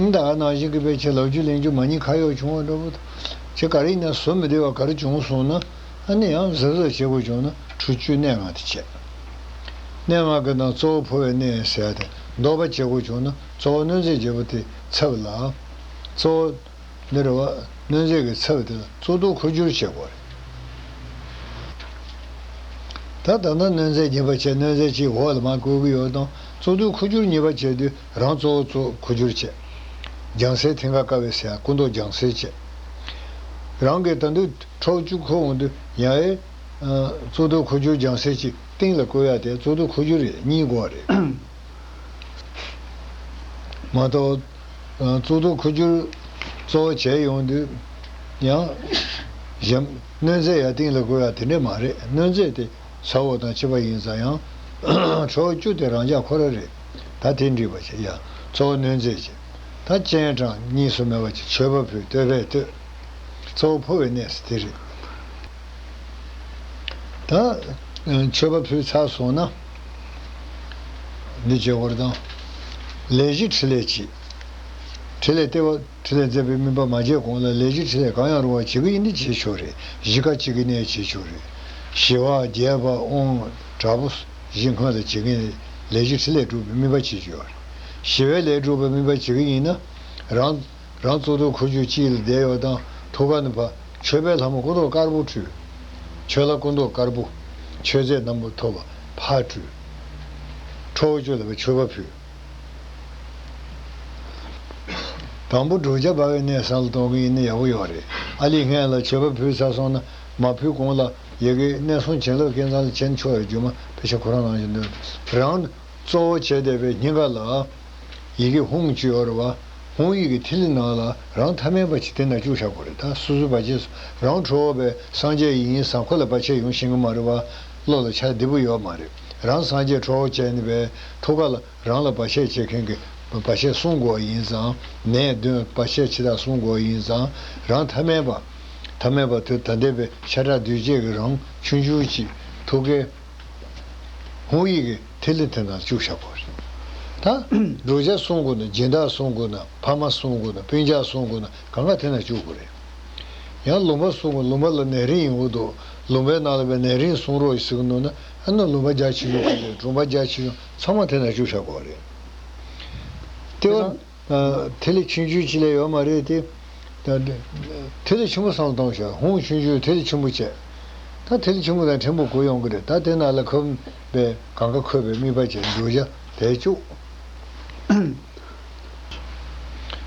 དང་། ད་ག་ནང་བཞིན་གྱི་དཔེ་ཆ་ལབ་རྒྱུ་ལེན་རྒྱུ་མ་ཉེས་ཁ་གཡོགས་བྱུང་བ་འདྲ་པོ་དང་། ཅི་ག་རེ་ཡིན་ན་བཟོ་མི་བདེ་བ་ག་རེ་བྱུང་སོང་ན། ཨ་ནི་ཡང་གཟབ་གཟབ་བྱེད་དགོས་བྱུང་ན་ཁྲོ་བཅུའི་གནད་ལྔ་དེ་བྱས། གནད་ལྔ་གི་ནང་གཙོ་བོ་འཕོ་བའི་གནས་ཟེར་ཡ་དེ་འདོགས་པ་བྱེད་དགོས་བྱུང་ན་གཙོ་བོ་གནོད་མཛེས་བྱེད་པོ་དེ་ཚབ་ལ། གཙོ་བོ་འདི་རེད་བ། གནོད་མཛེས་ཀྱི་ཚབ་དེ་ལ་གཙུག་ཏོར་འཁོར་སྒྱུར་བྱེད་དགོས་རེད། ད་ད་ལྟ་གནོད་མཛེས་གཉིས་པ་བྱས། གནོད་མཛེས་གཅིག་འོག་ལ་མར་བཀོད་ཀྱི་ཡོད་དང་། གཙུག་ཏོར་འཁོར་སྒྱུར་གཉིས་པ་བྱས་དུས་རང་གཙོ་བོ་གཙོ་འཁོར་སྒྱུར་བྱས། ལྗང་སེར་མཐིང་ག་ཀ་བས་ཟེར་ཡ་སྐུ་མདོག་ལྗང་སེར་བྱས། རང་གི་ད་དུང་ཁྲོ་བཅུ་འཁོར་འོང་དུས་ཡང་ཨེ། གཙུག་ཏོར་འཁོར་སྒྱུར་ལྗང་སེར་གཅིག་སྟེང་ལ་བཀོད་ཡ་དེ་གཙུག་ཏོར་འཁོར་སྒྱུར་རེད། གཉིས་དགོས་པ་རེད། མ་གཏོགས། གཙུག་ཏོར་འཁོར་སྒྱུར་གཙོ་བོ་བྱས་ཡོང་དུས་ཡང་། གཞན་གནོད་མཛེས་ཡ་སྟེང་ལ་བཀོད་ཡ་དེ་འདྲས་མ་རེད། གནོད་མཛེས་དེ་ས་འོག་དང་བཅས་པ་ཡིན་ཙང་ཡང་། ཁྲོ་བོ་བཅུ་དེ་རང་འཇགས་ཁོ་ར་རེད། ད་དེ་འགྲིག་པ་བྱས་ཡ། གཙོ་བོ་གནོད་མཛེས་བྱས། ད་སྤྱན་དྲངས་གཉིས་སུ་མེད་པ་བྱས། མཆོད་པ་ཕུལ། བསྟོད་པས་བསྟོད། གཙོ་བོ་འཕོ་བའི་གནས་སུ་དེ་རེད། ད་མཆོད་པ་ཕུལ་ཚར་སོང་ན། འདི་བྱེད་དགོས་རེད་དང་། ལས་བཞི་ཕྲིན་ལས་བྱེད། ཕྲིན་ལས་ལྟེ་བ་ཕྲིན་ལས་མཛད་པའི་སྨིན་པ་མ་བྱས་གོང་ལ་ལས་བཞི་ཕྲིན་ལས་གང་ཡང་རུང་བ་བྱེད་ཀྱི་ཡིན་ན་བྱེད་ཆོག་རེད། བཞི་ཀ་གཅིག་གི་གནས་བྱེད་ཆོག་རེད། ཞི་བ་རྒྱས་པ་དབང་དྲག་པོ་བཞི་སྔོན་ལ་བྱེད་མཁན་ལས་བཞི་ཕྲིན་ལས་སྒྲུབ་པའི་སྨིན་པ་བྱེད་ཆོག་རེད། ཞི་བའི་ལས་སྒྲུབ་པའི་སྨིན་པ་བྱེད་ཀྱི་ཡིན་ན། རང་རང་གཙུག་ཏོར་འཁོར་སྒྱུར་གཅིག་ལ་བསྡད་ཡོད་དང་། ཐུགས་ཀ་ནས་ཕར་མཆོད་པའི་ལྷ་མོ་སྐུ་མདོག་དཀར་པོ་སྤྲུལ། མཆོད་ལྷ་སྐུ་མདོག་དཀར་པོ། མཆོད་རྫས་རྣམ་པར་ཐོབ་པ་ཕར་སྤྲུལ། ཁྲོ་བོ་བཅུ་ལ་མཆོད་པ་ཕུལ། དང་པོ་བསྒྲུབ་བྱ་སྦ་བའི་གནས་བསམ་བློ་གཏོང་གི་ཡིན་ན་ཡག་པོ་ཡོད་རེད། ཨ་ལི་སྔན་ལ་མཆོད་པ་ཕུལ་ཚར་སོང་ན། མ་ཕུལ་གོང་ལ་ཡི་གེ་གནས་གསུམ་བྱིན་རླབས་ཀུན་ཚང་ལ་བྱིན་ཆོག་ཡ། རྒྱུ་མ་དཔེ་ཆ་ཁོ་རང་ནང་བཞིན་འདོན་རང་། གཙོ་བོ་བྱས་བསྡད་པའི་སྙིང་ག་ལ་ཡི་གེ་ཧཱུྃ་བཅུ་ཡོད་རེད་བ། ཧཱུྃ་ཡི་གེ་ཐིག་ལེ་ནང་ལ་རང་ཐ་མལ་པ་ཅིག་དེ་ན་བཅུག་བཞག་དགོས་རེད། ད་སོ་སོའི་བར་ཆད་རང་ཁྲོ་བོ་བས་སངས་རྒྱས་ཡིན་ཟེར་ཁོ་ལ་བར་ཆད་ཡོང་ཤེས་ཀྱི་མ་རེད་བ། བློ་ལ་འཆར་བདེ་པོ་ཡོད་མ་རེད། རང་སངས་རྒྱས་ཁྲོ་བོ་བྱས་ནས་བས་ཐུགས་ཀ་ལ་རང་ལ་བར་ཆད་བྱེད་མཁན་གྱི་བར་ཆད་སྲུང་དགོས་པ་ཡིན་ཙང་། ནད་གདོན་བར་ཆད་ཆེ་ཐག་སྲུང་དགོས་པ་ཡིན་ཙང་། རང་ཐ་མལ་པ། ཐ་མལ་པ་དེ་ད་ལྟའི་བས་ཤ་ཁྲག་གདོས་བཅས་ཀྱི་རང་ཆུང་ཆུང་ཅིག་ཐུགས་ཀའི། ཧཱུྃ་ཡི་གེ་ཐིག་ལེ་དེ་ནང་བཅུག་བཞག་དགོས་རེད། ད་བསྒྲུབ་བྱ་སྲུང་དགོས་ན། སྦྱིན་བདག་སྲུང་དགོས་ན། ཕ་མ་སྲུང་དགོས་ན། སྤུན་ཀྱག་སྲུང་དགོས་ན། གང་ག་དེ་ནང་བཅུག་དགོས་རེད། ཡང་ལུང་པ་སྲུང་དགོས། ལུང་པ་ལ་ནད་རིམས་ཡོང་གི་འདུག་ལུང་པའི་ནང་ལ་བའི་ནད་རིམས་སྲུང་རོགས་ཟེར་གི་འདུག་ན། ཨ་ནི་ལུང་པ་རྒྱ་ཆེ་ཆུང་དང་གྲོང་པ་རྒྱ་ཆེ་ཆུང་ཚང་མ་དེ་ནང་བཅུག་བཞག་དགོས་རེད། ལྟེ་བ། ཐིག་ལེ་ཆུང་ཆུང་ཅིག་ལས་ཡོད་མ་རེད་དེ། ཐིག་ལེ་ཆེན་པོ་བསམ་བློ་གཏོང་བྱ། ཧཱུྃ་ཆུང་ཆུང་ཐིག་ལེ་ཆེན་པོ་བྱས། ད་ཐིག་ལེ་ཆེན་པོ་དང་ཕྲན་བུ་གོ་ཡོང་གི་རེད། ད་དེ་ནང་ལ་ཁོ་བའི་གང་ག་འཁོད་པའི་དམིགས་པ་བྱས་བསྒྲུབ་བྱ་དེ་བཅུག་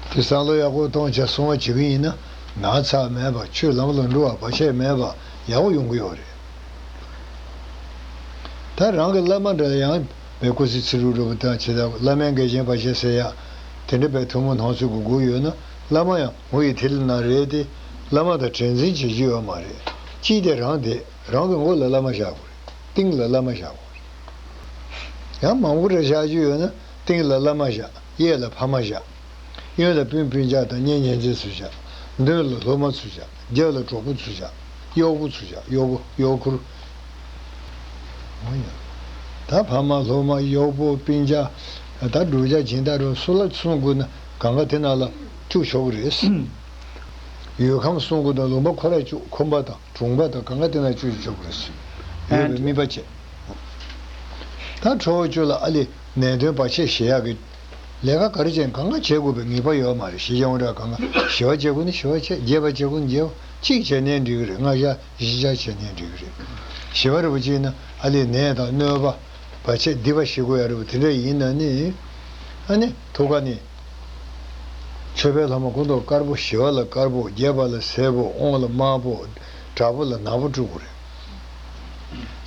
དེ་བསམ་བློ་ཡག་པོ་གཏོང་བྱ་སྲུང་བ་བྱེད་ཀྱི་ཡིན་ན། ན་ཚ་མེད་པ། ཆོས་ལམ་ལ་འགྲོ་བ། བར་ཆད་མེད་པ་ཡག་པོ་ཡོང་གི་ཡོད་རེད། ད་རང་གི་བླ་མ་འདྲ་ཡང་བའི་སྐུ་ཚེ་ཚེ་རབས་རིང་པོ་དང་། བྱེད་ཐབས་བླ་མའི་འགལ་རྐྱེན་བར་ཆད་སེལ་ཡག་དེ་འདྲ་བའི་ཐུན་མོང་སྣང་ཚུལ་གྱི་སྒོ་ཡོད་ན། བླ་མ་ཡང་ཧཱུྃ་ཡི་ཐིག་ལེ་ནང་རེད་དེ། བླ་མ་དང་གྲངས་འཛིན་བྱེད་རྒྱུ་ཡོད་མ་རེད། གཅིག་དེ་རང་དེ་རང་གི་མགོ་ལ་བླ་མ་བཞག་དགོས་རེད། སྟེང་ལ་བླ་མ་བཞག་དགོས་རེད། ཡང་མང་པོ་རེ་བཞག་རྒྱུ་ཡོད་ན། སྟེང་ལ་བླ་མ་བཞག་གཡས་ལ་ཕ་མ་བཞག་གཡོན་ལ་སྤུན་སྤུན་ཀྱག་དང་གཉེན་ཉེ་ཚན་ཚོ་བཞག་མདུན་ལ་སློབ་མ་ཚོ་བཞག་རྒྱབ་ལ་གྲོགས་པོ་ཚོ་བཞག་གཡོག་པོ་ཚོ་བཞག་གཡོག་པོ་གཡོག་ཁུར། འོ་ཡ། ད་ཕ་མ་སློབ་མ་གཡོག་པོ་སྤུན་ཀྱག་ད་བསྒྲུབ་བྱ་སྦྱིན་བདག་རུ་སུ་ལ་སྲུང་དགོས་ན་གང་ག་དེ་ནང་ལ་བཅུག་ཆོག་གི་རེད། ཡུལ་ཁམས་སྲུང་དགོས་ན་ལུང་པ་ཁོ་ར་བཅུག་ཁོམ་པ་དང་གྲོང་པ་དང་གང་ག་དེ་ནང་བཅུག་ཆོག་གི་རེད། ཡོད་པའི་དམིགས་པ་བྱས། ད་ཁྲོ་བོ་བཅུ་ལ་ཨ་ལི་ནད་གདོན་བར་ཆད་ཞི་ཡག་གི་ ལས་ཀ་ག་རེ་བྱས་ནས་གང་ག་བྱེད་དགོས་པའི་ངེས་པ་ཡོད་མ་རེད། ཞི་བྱེད་དབང་དྲག་གང་ག་ཞི་བ་བྱེད་དགོས་ན་ཞི་བ་བྱེད། རྒྱས་པ་བྱེད་དགོས་ན་རྒྱས་པ། གཅིག་བྱས་ནའི་འགྲིག་གི་རེད། ལྔ་བཞག་བཞི་བཞག་བྱས་ནའི་འགྲིག་གི་རེད། ཞི་བ་རིན་པོ་ཆེ་ཡིན་ན་ཨ་ལས་ནད་དང་གནོད་པ་བར་ཆད་སྡིག་པ་ཞི་དགོས་ཡ་རེད་པ། དེ་འདྲ་ཡིན་ན་ནི་ཨ་ནི་ཐུགས་ཀ་ནས། མཆོད་པའི་ལྷ་མོ་སྐུ་མདོག་དཀར་པོ། ཞི་བ་ལ་དཀར་པོ། རྒྱས་པ་ལ་སེར་པོ། དབང་ལ་དམར་པོ། དྲག་པོ་ལ་ནག་པོ་སྤྲུལ་དགོས་རེད།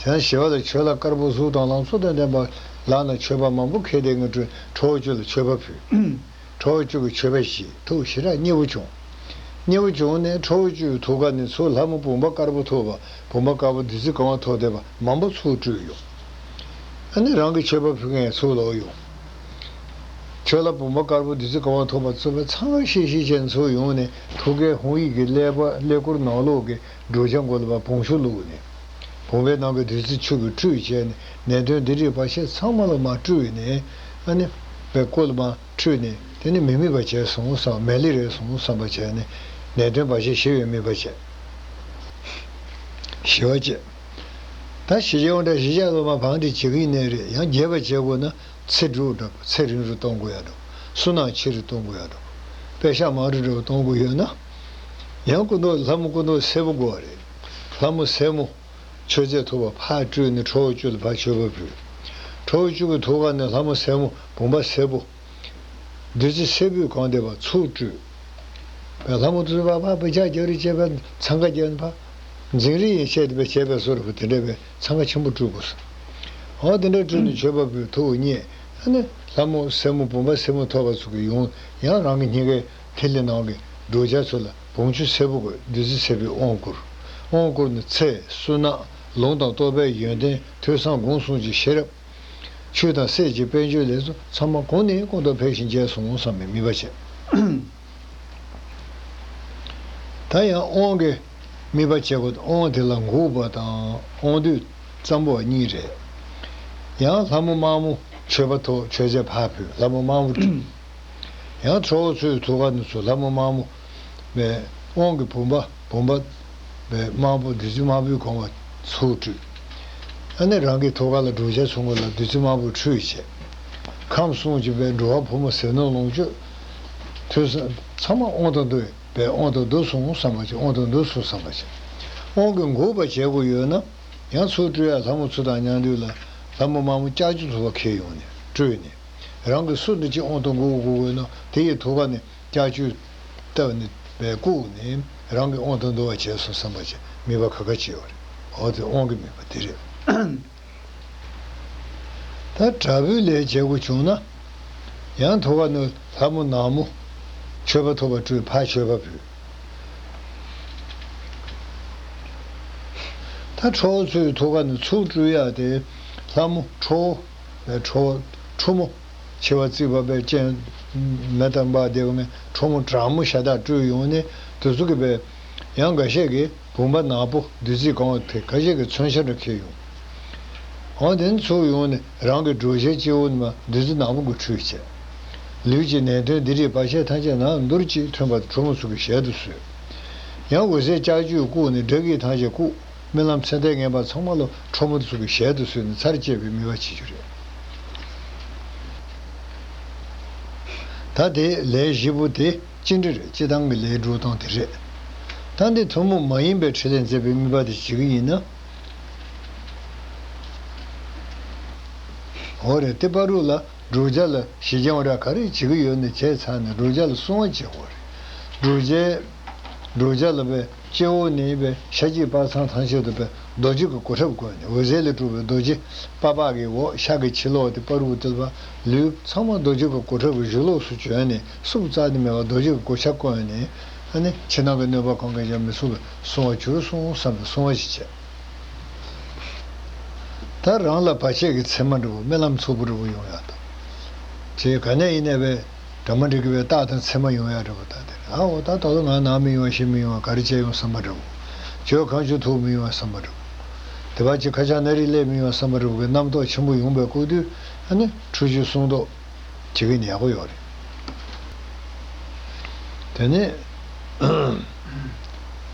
བྱས་ན་ཞི་བ་ལ་མཆོད་ལ་དཀར་པོ། གཟུགས་དང་ལང་ཚོ་དང་ལྡན་པ། ལག་ན་མཆོད་པ་མང་པོ་ཁྱེར་ཏེ་ངས་སྤྲུལ། ཁྲོ་བོ་བཅུ་ལ་མཆོད་པ་ཕུལ། ཁྲོ་བོ་བཅུ་གི་མཆོད་པ་བཞེས། ཐུགས་ཞེ་དྲག་མཉེས་པོ་བྱུང་། མཉེས་པོ་བྱུང་ནས་ཁྲོ་བོ་བཅུའི་ཐུགས་ཀ་ནས་ཚུར་ལྷ་མོ་བུམ་པ་དཀར་པོ་ཐོགས་པ། བུམ་པ་དཀར་པོ་བདུད་རྩི་གང་བ་ཐོགས་བསྡད་པ་མང་པོ་ཚུར་སྤྲུལ་ཡོང་། ཨ་ནི་རང་གི་མཆོད་པ་ཕུལ་མཁན་ཚུར་ལོག་ཡོང་། མཆོད་ལྷ་བུམ་པ་དཀར་པོ་བདུད་རྩི་གང་བ་ཐོགས་པ་ཚུར་བས་ཚང་མ་ཤེས་ཤེས་བྱས་ཚུར་ཡོང་ནས་ཐུགས་ཀའི་ཧཱུྃ་ཡིག་གི་ཀླད་པ་ཀླད་ཀོར་ནང་ལོགས་ཀྱི་བསྒྲུབ་བྱ་མགོ་ལ་བ་བོང་ཤུ་བླུགས་ནས། བུམ་པའི་ནང་གི་བདུད་རྩི་ཆུ་གིས་བཀྲུས་བྱས་ནས་ནད་གདོན་སྡིག་སྒྲིབ་བར་ཆད་ཚང་མ་ལ་མར་བཀྲུས་ནས། ཨ་ནི་བའི་སྐུ་ལ་མར་བཀྲུས་ནས་དེ་ནི་མི་དམིགས་པ་བྱས་སོང་བསམ། མེད་ལེ་རེད་སོང་བསམ་པ་བྱས་ནས་ནད་གདོན་བར་ཆད་ཞི་བའི་དམིགས་པ་བྱས། ཞི་བ་བྱས། ད་ཞི་བྱེད་དབང་དྲག་ཞི་བྱེད་ལོ་མ་བང་དེ་བྱེད་ཀྱི་ཡིན་ནའི་རེད། ཡང་རྒྱས་པ་བྱེད་དགོས་ན་ཚེ་འགྲུབ་འདྲ་པོ། ཚེ་རིང་རུ་གཏོང་དགོས་ཡ་འདྲ་པོ། བསོད་ནམས་ཆེ་རུ་གཏོང་དགོས་ཡ་འདྲ་པོ། པད་ཤག་མང་རུ་འདྲ་པོ་གཏོང་དགོས་ཡོད་ན། ཡང་སྐུ་མདོག་ལྷ་མོ་སྐུ་མདོག་སེར་པོ་དགོས་པ་རེད། ལྷ་མོ་སེར་མོ། མཆོད་རྫས་ཐུབ་པ་ཕར་སྤྲུལ་ནས་ཁྲོ་བོ་བཅུ་ལ་ཕར་མཆོད་པ་ཕུལ། ཁྲོ་བོ་བཅུ་གི་ཐུགས་ཀ་ནས་ལྷ་མོ་སེར་མོ་བུམ་པ་སེར་པོ། བདུད་རྩི་སེར་པོས་གང་བསྡད་པ་ཚུར་སྤྲུལ། པའི་ལྷ་མོ་དུ་བ་ཕ་བུ་ཆ་རྒྱབ་རི་བྱས་པ་འཚང་ཁ་རྒྱབ་ནས་ཕ། འཛིང་རི་ཡན་ཆད་དེ་བས་བྱས་པའི་སོ་རུ་བུ་དེ་འདྲ་བའི་འཚང་ཁ་ཆེན་པོ་སྤྲུལ་དགོས་སོ། འོ་དེ་འདྲ་སྤྲུལ་ནས་མཆོད་པ་ཕུལ་ཐུགས་མཉེས། ཨ་ནི་ལྷ་མོ་སེར་མོ་བུམ་པ་སེར་མོ་ཐོགས་པ་ཚུ་གི་ཡོང་ཡང་རང་གི་སྙིང་གའི་ཐིག་ལེ་ནང་གི་བསྒྲུབ་བྱ་ཚོ་ལ་བོང་ཆུ་སེར་པོ་དགོས། བདུད་རྩི་སེར་པོའི་དབང་བསྐུར། དབང་བསྐུར་ནས་ཚེ་བསོད་ནམས་ལུང་དང་རྟོགས་པའི་ཡོན་ཏན་ཐོས་བསམ་སྒོམ་གསུམ་གྱི་ཤེས་རབ། ཆོས་དང་སྲས་ཀྱི་དཔལ་འབྱོར་ལས་སུ་ཚང་མ་གོང་ནས་གོང་དུ་འཕེལ་ཞིང་རྒྱས་སོང་བསམ་པའི་དམིགས་པ་བྱས། ད་ཡང་དབང་གི་དམིགས་པ་བྱེད་དགོས། དབང་དེ་ལ་འགུགས་པ་དང་དབང་སྡུད་ཙམ་པོ་གཉིས་རེད། ཡང་ལྷ་མོ་དམར་མོ་མཆོད་པ་ཐོགས། མཆོད་རྫས་ཕར་ཕུལ། ལྷ་མོ་དམར་མོ་སྤྲུལ། ཡང་ཁྲོ་བོ་ཚོའི་ཐུགས་ཀ་ནས་ཚུར་ལྷ་མོ་དམར་མོ་བའི་དབང་གི་བུམ་པ་བུམ་པ་བའི་དམར་པོ་བདུད་རྩི་དམར་པོའི་གང་བ་ཚུར་སྤྲུལ། ཨ་ནི་རང་གི་ཐུགས་ཀ་ལ་བསྒྲུབ་བྱ་ཚུར་མགོ་ལ་བདུད་རྩི་དམར་པོས་ཁྲུས་བྱས། ཁམས་གསུམ་གྱི་བའི་འགྲོ་བ་ཕོ་མོ་ཟས་ནོར་ལོངས་སྤྱོད་ཐོས་བསམ་ཚང་མ་དབང་དུ་འདུས་པའི་དབང་དུ་འདུས་སོང་བསམ་པ་བྱས། དབང་དུ་འདུས་སོང་བསམ་པ་བྱས། དབང་གི་འགུགས་པ་བྱེད་དགོས་ཡོད་ན་ཡང་ཚུར་སྤྲུལ་ཡ་ལྷ་མོ་ཚུར་དང་མཉམ་དུ་ལ་ལྷ་མོ་དམར་མོ་ལྕགས་ཀྱུ་ཚུར་བ་ཁྱེར་ཡོང་ནས་སྤྲུལ་ནས། རང་གི་སུ་འདི་ཅི་དབང་དུ་འགུག་དགོས་དགོས་ན་དེ་ཡི་ཐུགས་ཀ་ནས་ལྕགས་ཀྱུ་བཏབ་ནས་བས་བཀུག་ནས་རང་གི་དབང་དུ་འདུ་བ་བྱས་སོང་བསམ་པ་བྱས། དམིགས་པ་ཁ་ཁ་ཅིག་ཡོད་རེད། འོ་དེ་དབང་གི་དམིགས་པ་དེ་རེད། ད་དྲག་པོའི་ལས་བྱེད་དགོས་བྱུང་ན་ཡང་ཐུགས་ཀ་ནས་ལྷ་མོ་ནག་མོ་མཆོད་པ་ཐོགས་པ་སྤྲུལ། ཕར་མཆོད་པ་ཕུལ། ད་ཁྲོ་བོ་ཚོའི་ཐུགས་ཀ་ནས་ཚུར་སྤྲུལ་ཡ་དེ་ལྷ་མོ་ཁྲོ་བོ། ཁྲོ་ཁྲོ་མོ། མཆེ་བ་གཙིགས་པ་བས་སྤྱན་མེ་ལྟར་འབར་བསྡད་པ་ངས་ཁྲོ་མོ་གྲགས་མོ་ཤ་སྟག་སྤྲུལ་ཡོང་ནས་དེ་ཚོ་གི་བས་ཡང་འགའ་ཤས་ཀྱིས་བུམ་པ་ནག་པོ་བདུད་རྩིས་གང་བ་དེ་ཁ་ཤས་ཀྱིས་མཚོན་ཆ་འདྲ་འཁྱེར་ཡོང་། འོ་དེ་ཚུར་ཡོང་ནས་རང་གི་སྒྲུབ་བྱའི་སྤྱི་བོ་ནས་མ་བདུད་རྩི་ནག་པོ་གིས་ཁྲུས་བྱས། ལུས་ཀྱི་ནད་གདོན་སྡིག་སྒྲིབ་བར་ཆད་ཐམས་ཅད་ནམ་འདུར་གྱིས་ཐོན་པ་ཁྲོ་མོ་ཚོ་གི་ཞལ་དུ་གསོལ། ཡང་འོད་ཟེར་ལྕགས་ཀྱུས་བཀུག་ནས་དགྲ་བགེགས་ཐམས་ཅད་བཀུག་རྨི་ལམ་མཚན་ལྟས་ངན་པ་ཚང་མ་ལ་ཁྲོ་མོ་དེ་ཚོ་གི་ཞལ་དུ་གསོལ་ནས་ཚར་བཅད་པའི་དམིགས་པ་བྱེད་རྒྱུ་རེད། ད་དེ་ལས་བཞི་པོ་དེ་སྤྱི་འགྲེ་རེད། སྤྱི་བཏང་གི་ལས་འགྲོ་སྟངས་དེ་རེད། ད་འདི་ཐུན་མོང་མ་ཡིན་པའི་ཕྲིན་ལས་མཛད་པའི་དམིགས་པ་དེ་བྱེད་ཀྱི་ཡིན་ན། འོ་རེད། དེ་བར་དུ་ལ་བསྒྲུབ་བྱ་ལ་ཞི་རྒྱས་དབང་དྲག་ག་རེ་བྱེད་ཀྱི་ཡོད་ནས་བྱས་ཚར་ནས་བསྒྲུབ་བྱ་ལ་བསྲུང་བ་བྱེད་དགོས་རེད། བསྒྲུབ་བྱའི་བསྒྲུབ་བྱ་ལ་བའི་སྤྱི་བོ་ནས་བའི་ཤ་གཅིག་པགས་ཚང་ཐམས་ཅད་དུ་བའི་རྡོ་རྗེ་གི་གོ་ཁྲབ་བསྐོན་ནས། འོད་ཟེར་ལས་གྲུབ་པའི་རྡོ་རྗེ་པ་ཕག་གི་འོག་ཤ་གི་ཕྱི་ལོགས་དེ་བར་དུ་དེ་ལ་ལུས་ཚང་མ་རྡོ་རྗེ་གི་གོ་ཁྲབ་ཀྱི་གཞུ་ལོགས་སུ་བྱོན་ནས་སྲུབས་རྩ་ནས་མེད་པར་རྡོ་རྗེ་གི་གོ་ཆ་བསྐོན་ནས། ཨ་ནི་ཕྱི་ནང་གི་གནོད་པ་གང་གིས་ཀྱང་མི་ཚུགས་པའི་བསྲུང་བ་གྱུར་སོང་བསམ་པའི་བསྲུང་བ་ཞིག་བྱས། ད་རང་ལ་བར་ཆད་ཀྱི་མཚན་མ་འདྲ་པོ་རྨི་ལམ་འཚུབ་པོ་འདྲ་པོ་ཡོང་ཡག་དང་། ཅེས་ག་ནས་ཡིན་ནའི་བས་སྒྲ་མ་འགྲིག་གི་བས་རྟགས་དང་མཚན་མ་ཡོང་ཡག་འདྲ་པོ། ད་དེ་ཨ་འོ་ད་ད་ལོ་ང་ན་མི་ཡོང་བ་ཤི་མི་ཡོང་བ་ག་རེ་བྱས་ཡོང་བསམ་པ་འདྲ་པོ། ཇོ་གང་བྱུང་ཐུག་མི་ཡོང་བ་བསམ་པ་འདྲ་པོ། དེ་བ་ཅི་ཁ་ཆག་ན་རི་སླེབས་མི་ཡོང་བ་བསམ་པ་འདྲ་པོ་གི་རྣམ་རྟོག་ཆེན་པོ་ཡོང་བའི་སྐབས་དུས་ཨ་ནི་ཁྲུས་གཞུག་སྲུང་བཟློག་བྱེད་ཀྱི་ཡག་པོ་ཡོད་རེད། དེ་ནས་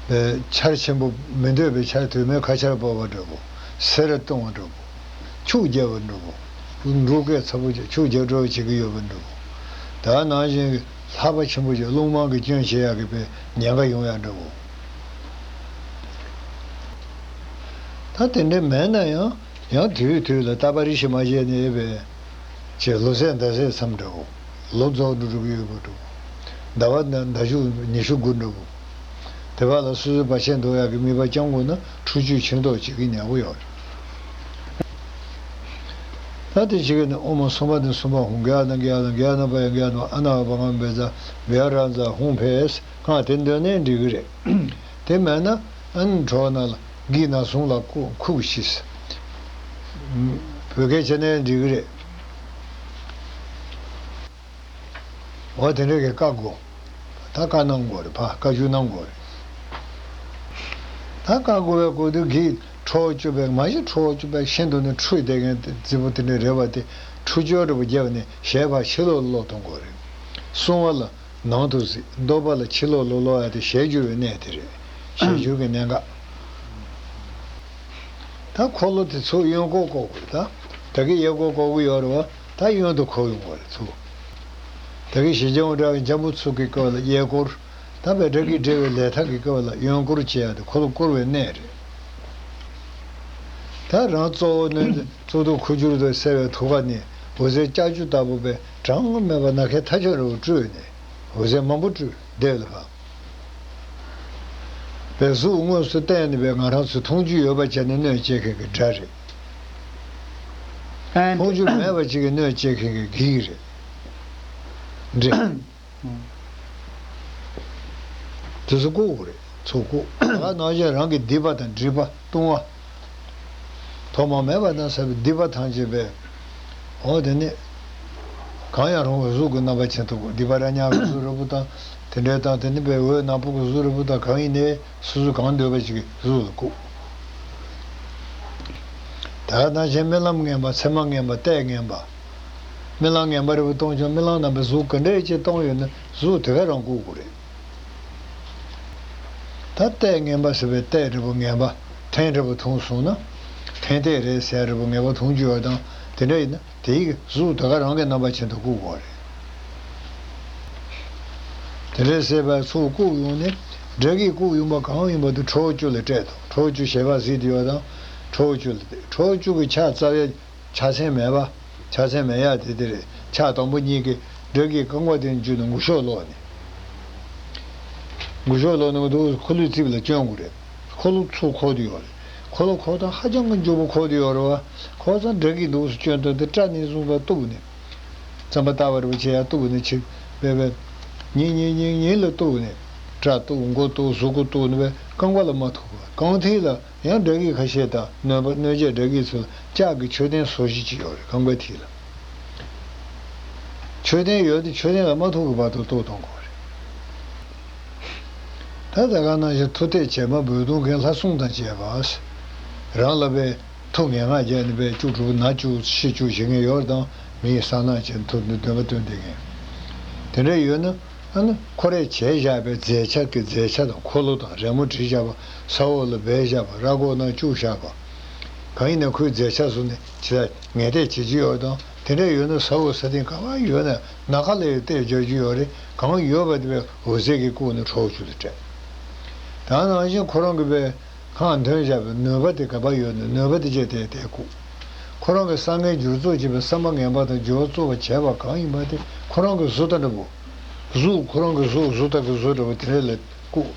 པའི་ཆར་ཆེན་པོ་མི་འདོད་པའི་ཆར་དུས་མའི་ཁ་ཆར་ཕོག་པ་འདྲ་པོ། སེར་གཏོང་བ་འདྲ་པོ། ཆུ་རྒྱག་པ་འདྲ་པོ། འབྲུག་སྐད་ཚ་པོ་ཆུ་རྒྱག་འགྲོ་བྱེད་ཀྱི་ཡོད་པ་འདྲ་པོ། ད་ནང་བཞིན་གྱི་ལྷགས་པ་ཆེན་པོ་ཞིག་རླུང་མང་གི་སྐྱོན་བྱེད་ཡག་གི་པའི་ཉེན་ཁ་ཡོང་ཡག་འདྲ་བོ། ད་དེ་འདྲ་མེད་ན་ཡང་ཡང་དུས་དུས་ལ་ཏ་པ་རི་ཤི་མ་བྱས་ནས་ཡོད་པའི་ཅེས་ལོ་ཟད་ཟླ་ཟད་མཚམས་འདྲ་བོ། ལོ་རྫོགས་འགྲོ་འགྲོ་གི་ཡོད་པ་འདྲ་བོ། ཟླ་བ་ཟླ་བཅུ་ཉི་ཤུ་དགུ་འདྲ་བོ། དེ་བར་ལ་སོ་སོའི་བར་ཆད་འདོར་ཡག་གི་དམིགས་པ་བཅང་དགོས་ན་འཁྲུལ་རྒྱུ་ཕྱིར་ལྡོག་བྱེད་ཀྱི་ཉག་པོ་ཡོད་རེད། ད་དེ་བྱེད་ཀྱི་ནི་ཨོཾ་སུམྦྷ་ནི་སུམྦྷ་ཧཱུྃ། ག་ན་ག་ན་ག་ན་པ་ཡ་ག་ན་ཨ་ན་བ་ག་མ་བེ་ཛ་བེ་ཡ་ར་ཛ་ཧཱུྃ་ཕཊ། གང་དེ་འདོན་ནས་འགྲིག་གི་རེད། དེ་མེད་ན་ཨ་ནི་གྲོགས་ན་ལ་གི་ན་ཟུང་ལ་ཁུག་ཁུག་ཤིས། བོད་སྐད་བྱས་ནས་འགྲིག་གི་རེད། འོ་དེ་འདྲ་གི་བཀའ་བསྒོ། ད་བཀའ་གནང་དགོས་རེད། ཕ་བཀའ་བཀྱོན་གནང་དགོས་རེད། ད་བཀའ་བསྒོ་བའི་སྐོར་དུ་གི་ཁྲོ་བོ་བཅུ་པའི་མ་གཞི་ཁྲོ་བོ་བཅུ་པའི་ཤིན་ཏུ་ནི་འཁྲུལ་བསྡད་མཁན་དེ་རྫི་བོ་དེ་འདྲ་རེད་བ། དེ་འཁྲུལ་སྦྱོར་རེ་བ་བརྒྱབ་ནས་ཞེས་པ་ཕྱི་ལོགས་ལ་ལོག་གཏོང་དགོས་རེད། བསྲུང་བ་ལ་ནང་དུ་གཟིགས། བཟློག་པ་ལ་ཕྱི་ལོགས་ལ་ལོག་ཡ་དེ་ཞལ་བསྒྱུར་བའི་གནས་དེ་རེད། ཞལ་བསྒྱུར་གྱི་གནད་འགག་ད་འཁོར་ལོ་དེ་ཚུར་གཡོན་སྐོར་བསྐོར་དགོས་རེད། ད་ད་གིན་གཡས་སྐོར་བསྐོར་གྱི་ཡོད་རེད་བ། ད་གཡོན་དུ་འཁོར་ཡོང་དགོས་རེད་ཚུར། ད་གིན་ཞི་འཇམ་དབྱངས་འདྲ་བའི་འཇམ་པོ་ཚུགས་ཀྱི་སྐབས་ལ་གཡས་སྐོར། ད་བའི་དགྲ་གིས་སྒྲེ་བའི་ལས་ཐབས་ཀྱི་སྐབས་ལ་གཡོན་སྐོར་བྱེད་ཡ་དེ་འཁོར་ལོ་བསྐོར་བའི་གནས་རེད། ད་རང་གཙོ་བོ་ནི་གཙུག་ཏོར་ཁུ་བྱུག་ཏུ་གསལ་བའི་ཐུགས་ཀ་ནས་འོད་ཟེར་ལྕགས་ཀྱུ་ལྟ་བུ་པའི་གྲངས་མེད་པ་ནམ་མཁའི་མཐའ་ཁྱབ་རུ་སྤྲོས་ནས་འོད་ཟེར་མང་པོ་སྤྲོས་བསྡད་ལ་ཕབ། པའི་གཟུགས་དངོས་སུ་བསྟན་ནས་པའི་ང་རང་ཚོས་མཐོང་རྒྱུ་ཡོད་པ་བྱས་ནས་གནོད་བྱེད་མཁན་གྱི་དགྲ་རེད། ཨ་མཐོང་རྒྱུ་མེད་པ་ཅིག་གིས་གནོད་བྱེད་མཁན་གྱི་བགེགས་རེད། འདྲེ། དེ་ཚོ་བཀུག་དགོས་རེད། ཚུར་བཀུག་ད་ག་ནང་བཞིན་རང་གི་སྡིག་པ་དང་སྒྲིབ་པ་ལྟུང་བ། ཐོག་མ་མེད་པ་དང་བསགས་པའི་སྡིག་པ་ཐམས་ཅད་པས། འོ་དེ་ནི། གང་ཡང་རུང་བའི་གཟུགས་ཀྱི་རྣམ་པ་ཅན་དུ་བཀུག་སྡིག་པ་ར་ཉག་གི་གཟུགས་རིལ་པོ་དང་། དེ་འདྲའི་དང་དེ་ནི་པའི་འོད་ནག་པོ་གི་གཟུགས་རིལ་པོ་དང་གང་ཡིན་ནའི་སོ་སོ་གང་འདོད་པ་ཅིག་གི་གཟུགས་ལ་བཀུག་ད་ག་ནང་བཞིན་རྨི་ལམ་ངན་པ་མཚན་མ་ངན་པ་ལྟས་ངན་པ། རྨི་ལམ་ངན་པ་རིལ་པོ་མཐོང་བྱུང་རྨི་ལམ་ནང་པའི་གཟུགས་ག་འདྲའི་ཅིག་མཐོང་ཡོད་ན་གཟུགས་དེ་ག་རང་བཀུག་དགོས་རེད། ད་ལྟས་ངན་པ་ཟེར་བའི་ལྟས་རིལ་པོ་ངན་པ། ཐན་རིལ་པོ་འཐུང་སོང་ན། ཐན་ལྟས་རེད་ཟེར་རིལ་པོ་ངན་པ་འཐུང་རྒྱུ་ཡོད་དང་དེ་འདྲ་ཡིན་ན་དེའི་གཟུགས་དེ་ག་རང་གི་རྣམ་པ་ཅན་དུ་བཀུག་དགོས་རེད། དེ་འདྲ་ཟེར་བའི་ཚུར་བཀུག་ཡོང་ནས་དགྲ་གིས་བཀུག་ཡོང་པ་གང་ཡིན་པ་དེ་ཁྲོ་བོ་བཅུ་ལ་སྤྲད་དོ། ཁྲོ་བོ་བཅུ་ཞལ་བ་གཟིགས་དེ་ཡོད་དང་ཁྲོ་བོ་བཅུ་ལ་སྤྲད། ཁྲོ་བོ་བཅུ་གི་ཕྱག་རྩ་བའི་ཕྱག་མཚན་མེད་པ། ཕྱག་མཚན་མེད་ཡ་དེ་དེ་རེད། ཕྱག་དང་པོ་གཉིས་ཀྱིས་དགྲ་གི་རྐང་པ་དེ་འཇུས་ནས་མགུ་ཤོག་ལོག་ནས། མགུ་ཤོག་ལོག་ནས་འདུག་ཁོ་ལོའི་རྩིབས་ལ་སྐྱོན་དགོས་རེད། ཁོ་ལོ་ཚུར་འཁོར་དུ་ཡོད་རེད། ཁོ་ལོ་འཁོར་སྟངས་ཧ་ཅང་གི་མགྱོགས་པོ་འཁོར་དུ་ཡོད་རེད་བ། འཁོར་ཙང་དགྲ་གི་འདུག་སྐྱོན་དོན་དེ་སྐྲ་ནས་བཟུང་བ་གཏུབ་ནས། རྩམ་པ་བཏགས་པ་རེད་བ་བྱས་ཡ་གཏུབ་ནས་ཆིག་པས་པས། ཉིན་ཉིན་ཉིན་ཉིན་ལ་གཏུབ་ནས། སྐྲ་གཏུབ་མགོ་གཏུབ་གཟུགས་པོ་གཏུབ་ནས་པས་རྐང་པ་ལ་མ་ཐུག་པ་རྐང་མཐིལ་ལ། ཡང་དགྲ་གི་ཁ་ཤས་དང་གནོད་པ་གནོད་བྱེད་དགྲ་གི་ཚུལ་ལྕགས་ཀྱི་མཆོད་རྟེན་སོ་བཞི་ཅིག་ཡོད་རེད་རྐང་པའི་མཐིལ་ལ། མཆོད་རྟེན་ཡོད་དེ་མཆོད་རྟེན་ལ་མ་ཐུག་གི་བར་དུ་གཏུབ་གཏོང་དགོས་རེད། ད་ད་ག་ནང་བཞིན་མཐུ་གཏད་བྱེད་མ་འབོད་གཏོང་མཁན་ལྷ་སྲུང་དང་བཅས་པ། རང་ལ་པའི་མཐུ་ངན་སྔགས་བརྒྱབ་ནས་པའི་བཅུ་དྲུག་ན་བཅུ་ཤི་བཅུ་བྱེད་མཁན་ཡོད་དང་མིའི་ས་ནག་ཅན་མཐུ་འདི་འདོན་པ་སྟོན་བསྡད་མཁན། དེ་འདྲ་ཡོད་ན། ཨ་ནི་ཁོ་རས་བྱས་བཞག་པའི་མཛེས་ཆ་གི་མཛེས་ཆ་དང་འཁོར་ལོ་དང་རི་མོ་བྲིས་བཞག་པ་ས་འོག་ལ་སྦས་བཞག་པ་ར་སྒོ་ནང་བཅུག་བཞག་པ། གང་ཡིན་ན་ཁོའི་མཛེས་ཆ་བཟུང་ནས་ཇི་ལྟར་ངན་ཐད་བྱེད་ཀྱི་ཡོད་དང་དེ་འདྲ་ཡོད་ན་ས་འོག་ས་སྟེང་ག་པར་ཡོད་ན་ནམ་མཁའ་ལ་ཡང་བལྟས་བཞག་རྒྱུ་ཡོད་རེད། གང་ཡོད་པ་དེ་བས་འོད་ཟེར་གྱིས་བཀུག་ནས་ཁྲོ་བོ་བཅུ་ལ་སྤྲད། ད་ནང་བཞིན་ཁོ་རང་གི་པའི། གང་འདོན་བཞག་པའི་ནུས་པ་དེ་ག་པར་ཡོད་ན་ནུས་པ་དེ་བཅས་དེ་དེ་བཀུག་ཁོ་རང་གི་བསམ་ངན་སྦྱོར་རྩུབ་བྱེད་པའི་བསམ་པ་ངན་པ་དང་སྦྱོར་བ་རྩུབ་པ་བྱས་པ་གང་ཡིན་པ་དེ་ཁོ་རང་གི་གཟུགས་ལྟ་འདྲ་པོ། གཟུགས་ཁོ་རང་གི་གཟུགས་གཟུགས་ལྟ་གི་གཟུགས་འདྲ་པོ་དེ་འདྲ་ལ་བཀུག་